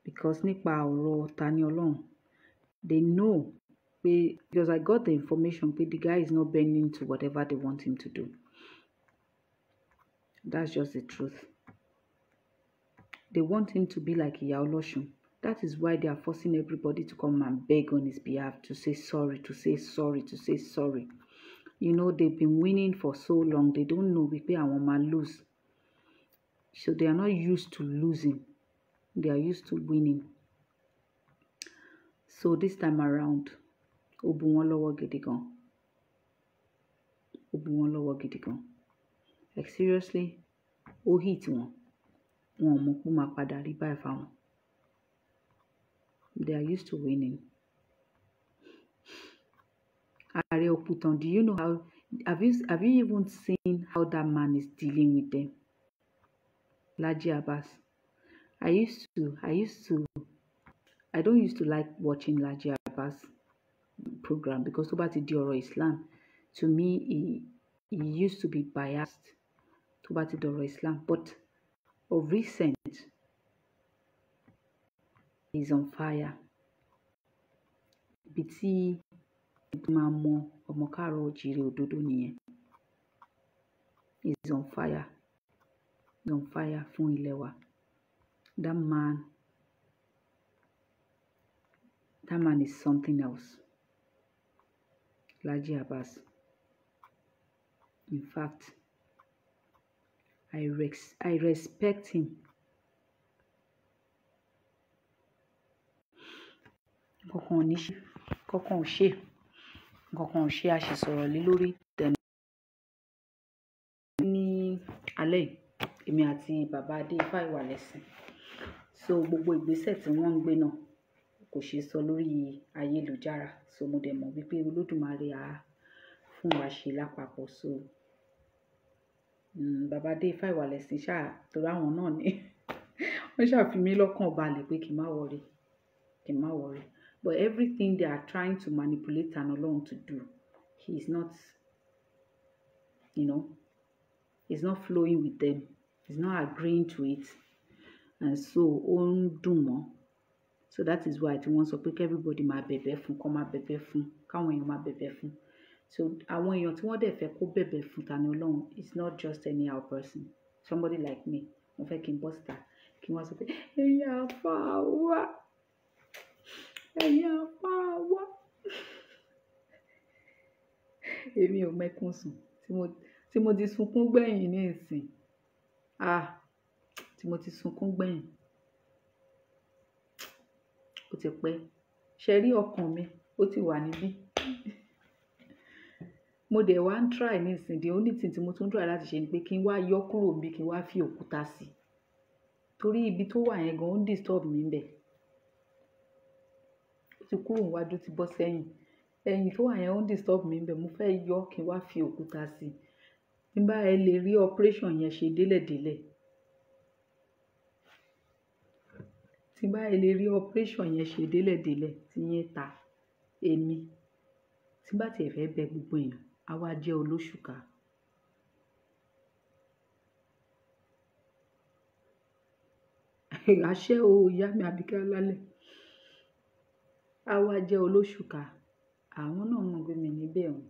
Because nípa ọ̀rọ̀ Tani Olohun, they know pé, because I got the information pé the guy is not bending to whatever they want him to do. That's just the truth. They want him to be like Iya Olosun. That is why they are forcing everybody to come and beg on his behalf, to say sorry, to say sorry, to say sorry. You know, they've been winning for so long. They don't know wípé àwọn máa lose. So they are not used to losing. They are used to winning. So this time around, ó bu wọ́n lọ́wọ́ gidi gan. Ó bu wọ́n lọ́wọ́ gidi gan. Like seriously, ó hit wọn. Wọn ò mọ̀ pé ó máa padà rí báyìí fáwọn. They are used to winning. Ààrẹ Òpùtàn, do you know how, have you even seen how that man is dealing with them? Laji Abbas. I don't used to like watching Laji Abbas program because tó bá ti di ọ̀rọ̀ Islam, to me, he used to be biased tó bá ti di ọ̀rọ̀ Islam, but of recent, he's on fire. Ibi tí máa mọ ọmọ káàárọ̀ oòjíire òdodo nìyẹn. He's on fire. He's on fire fún ilẹ̀ wa. That man is something else. Laji Abbas. In fact, I respect him. Nǹkan ò ní ṣe, nǹkan ò ṣe, nǹkan ò ṣe, a sì sọ̀rọ̀ lé lórí tẹ̀lé. Ní alẹ́ yìí, èmi àti bàbá Adé Ifá Ìwàlẹ̀sìn. So gbogbo ìgbésẹ̀ tí wọ́n ń gbé náà kò ṣe é sọ lórí ayélujára. So mo dẹ̀ mọ̀ wípé Olódùmarè á fún wa ṣe lápapọ̀. So bàbá Adé Ifá Ìwàlẹ̀sìn ṣáà torí àwọn náà ni wọ́n ṣáà fi mí lọ́kàn balẹ̀ pé kí n má worry, kí n má worry. But everything they are trying to manipulate Tani Olohun to do, he is not, you know, he's not flowing with them. He's not agreeing to it. And so, ó ń dùn wọ́n. So that is why tí wọ́n sọ pé kí everybody máa bẹ̀bẹ̀ fún, kó máa bẹ̀bẹ̀ fún, káwọn èèyàn máa bẹ̀bẹ̀ fún. So àwọn èèyàn tí wọ́n dẹ̀ fẹ́ kó bẹ̀bẹ̀ fún Tani Olohun is not just anyhow person. Somebody like me, wọ́n fẹ́ kí n bọ́ síta, kí wọ́n sọ pé ẹ̀yin àfáà wá, ẹ̀yin àfáà wá. Èmi ò mẹ́kún sùn tí mo ti sunkún gbẹ̀yìn ní ìsìn. Ah, tí mo ti sunkún gbẹ̀yìn. Ó ti pẹ́. Ṣé rí ọkàn mi? Ó ti wà níbí. Mo dẹ̀ wá ń try ní ìsìn. The only thing tí mo tún try láti ṣe ni pé kí n wá yọ kúrò níbí, kí n wá fi òkúta sí. Torí ibi tó wà yẹn gan ó ń disturb mi ńbẹ̀. Ó ti kúrò níwájú, ó ti bọ́ sẹ́yìn. Ẹ̀yìn tó wà yẹn ó ń disturb mi ńbẹ̀. Mo fẹ́ yọ kí n wá fi òkúta sí. Bí bá ẹ lè rí operation yẹn ṣe délẹ̀délẹ̀. Tí bá ẹ lè rí operation yẹn ṣe délẹ̀délẹ̀ tí yẹn ta èmi. Tí bá ti ẹ̀ fẹ́ bẹ gbogbo èèyàn, a wá jẹ́ olóṣùká. Àṣẹ o, ìyá mi Àbíkẹ́ Alálẹ̀. A wá jẹ́ olóṣùká. Àwọn náà mọ̀ pé mi níbẹ̀ wọ́n.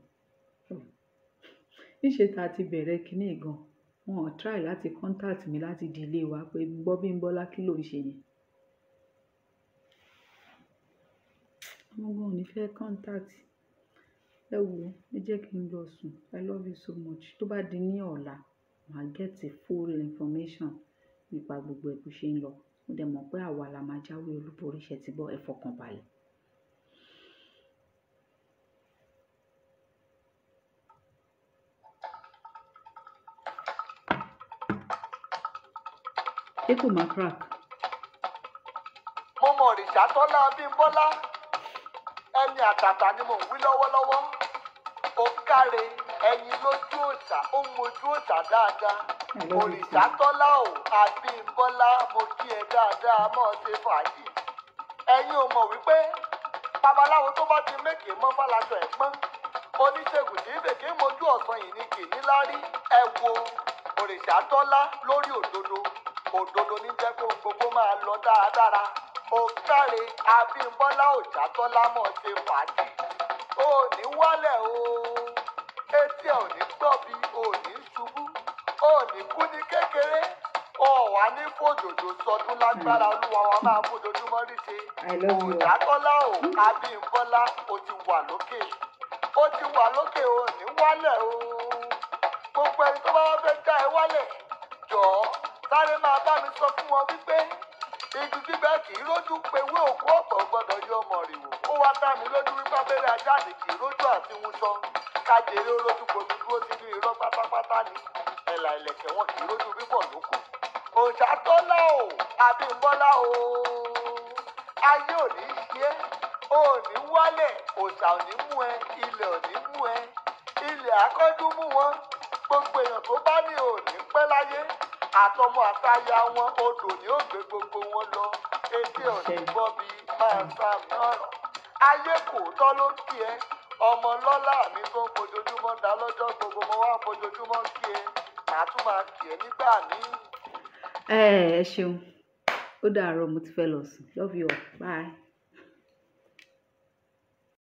Níṣe ta ti bẹ̀rẹ̀ kíní gan, wọn ò try láti contact mi láti di ilé wa pé gbọ́ bí ń bọ́lá kí ló ń ṣe yẹn. Àwọn gan ò ní fẹ́ contact. Ẹ wò ó, ẹ jẹ́ kí n lọ sùn. I love you so much. Tó bá di ní ọ̀la, màá get a full information nípa gbogbo ẹ̀ bó ṣe ń lọ. Mo dẹ̀ mọ̀ pé àwa la máa jáwé olúborí, ṣé ti gbọ́, ẹ fọkàn balẹ̀. Ṣé kò máa crack? Mo mọ Òrìṣàtọ́lá Abímbọ́lá, ẹni àtàtà ni mò ń wí lọ́wọ́lọ́wọ́. Ó káre, ẹyin lójú òòṣà, ó mojú òòṣà dáadáa. I love you too. Òrìṣàtọ́lá ò Abímbọ́lá, mo kí ẹ dáadáa, mọ́ ọ ṣe fàájì. Ẹ̀yin ò mọ̀ wípé babaláwo tó bá ti mékè mọ́ fàlàṣọ ẹ̀ pọ́n, oníṣègùn tí bèké mojú ọ̀sán yìí ni kì í níláárí. Ẹ wo Òrìṣàtọ́lá lórí òdodo, òdodo ní jẹ́ kó gbogbo máa lọ dáradára. Ó káre, Abímbọ́lá Òrìṣàtọ́lá, mọ̀ ṣe fàájì. Ó ní wálẹ̀ o, etí ẹ̀ ò ní gbọ́ bí, ò ní ṣubú, ò ní kú ní kékeré, ò wá ní fòdòdó sọdún lágbára Olúwa wa máa fòdòdúmọ́ rí ṣe. I love you all. Òrìṣàtọ́lá ò Abímbọ́lá, ó ti wà lókè, ó ti wà lókè, ò ní wálẹ̀ o. Gbogbo ẹni tó bá wá fẹ́ já ẹ wálẹ̀, jọ̀ọ́ sáré máa bá mi sọ fún wọn wípé igi gbígbẹ kì í rójú pewé, òkú ọ̀pọ̀ gbọ́dọ̀ yọ ọmọ rìwò. Ó wá dá mi lójú wípé abẹ́rẹ́ ajáde kì í rójú àti wúṣọ, kájèrè ó rójú gbomi dúró sínú irọ́ pátápátá ni ẹ̀là ìlẹ̀kẹ̀ wọn kì í rójú bíbọ̀ lókù. Òrìṣàtọ́lá o Abímbọ́lá o, ayé ò ní ṣe é, ò ní wálẹ̀, òòṣà ò ní mú ẹ, ilẹ̀ ò ní mú ẹ, ilẹ̀ akọ́jú mú wọn. Gbogbo èèyàn tó bá ní ò ní pẹ́ láyé, àtọmọ àtaya wọn, odò ní ó gbé gbogbo wọn lọ. Etí ò ní Àṣẹ. gbọ́ bí máa sàmì ọ̀rọ̀. Ayé kò tọ́ ló kí ẹ, ọmọ lọ́lá mi tó ń fojoojúmọ́ dá lọ́jọ́ gbogbo, mo wá fojoojúmọ́ kí ẹ, màá tún máa kí ẹ nígbà míì. Ẹ ẹ ṣeun. Ó dàárọ̀, mo ti fẹ́ lọ sùn. Love you all. Bye.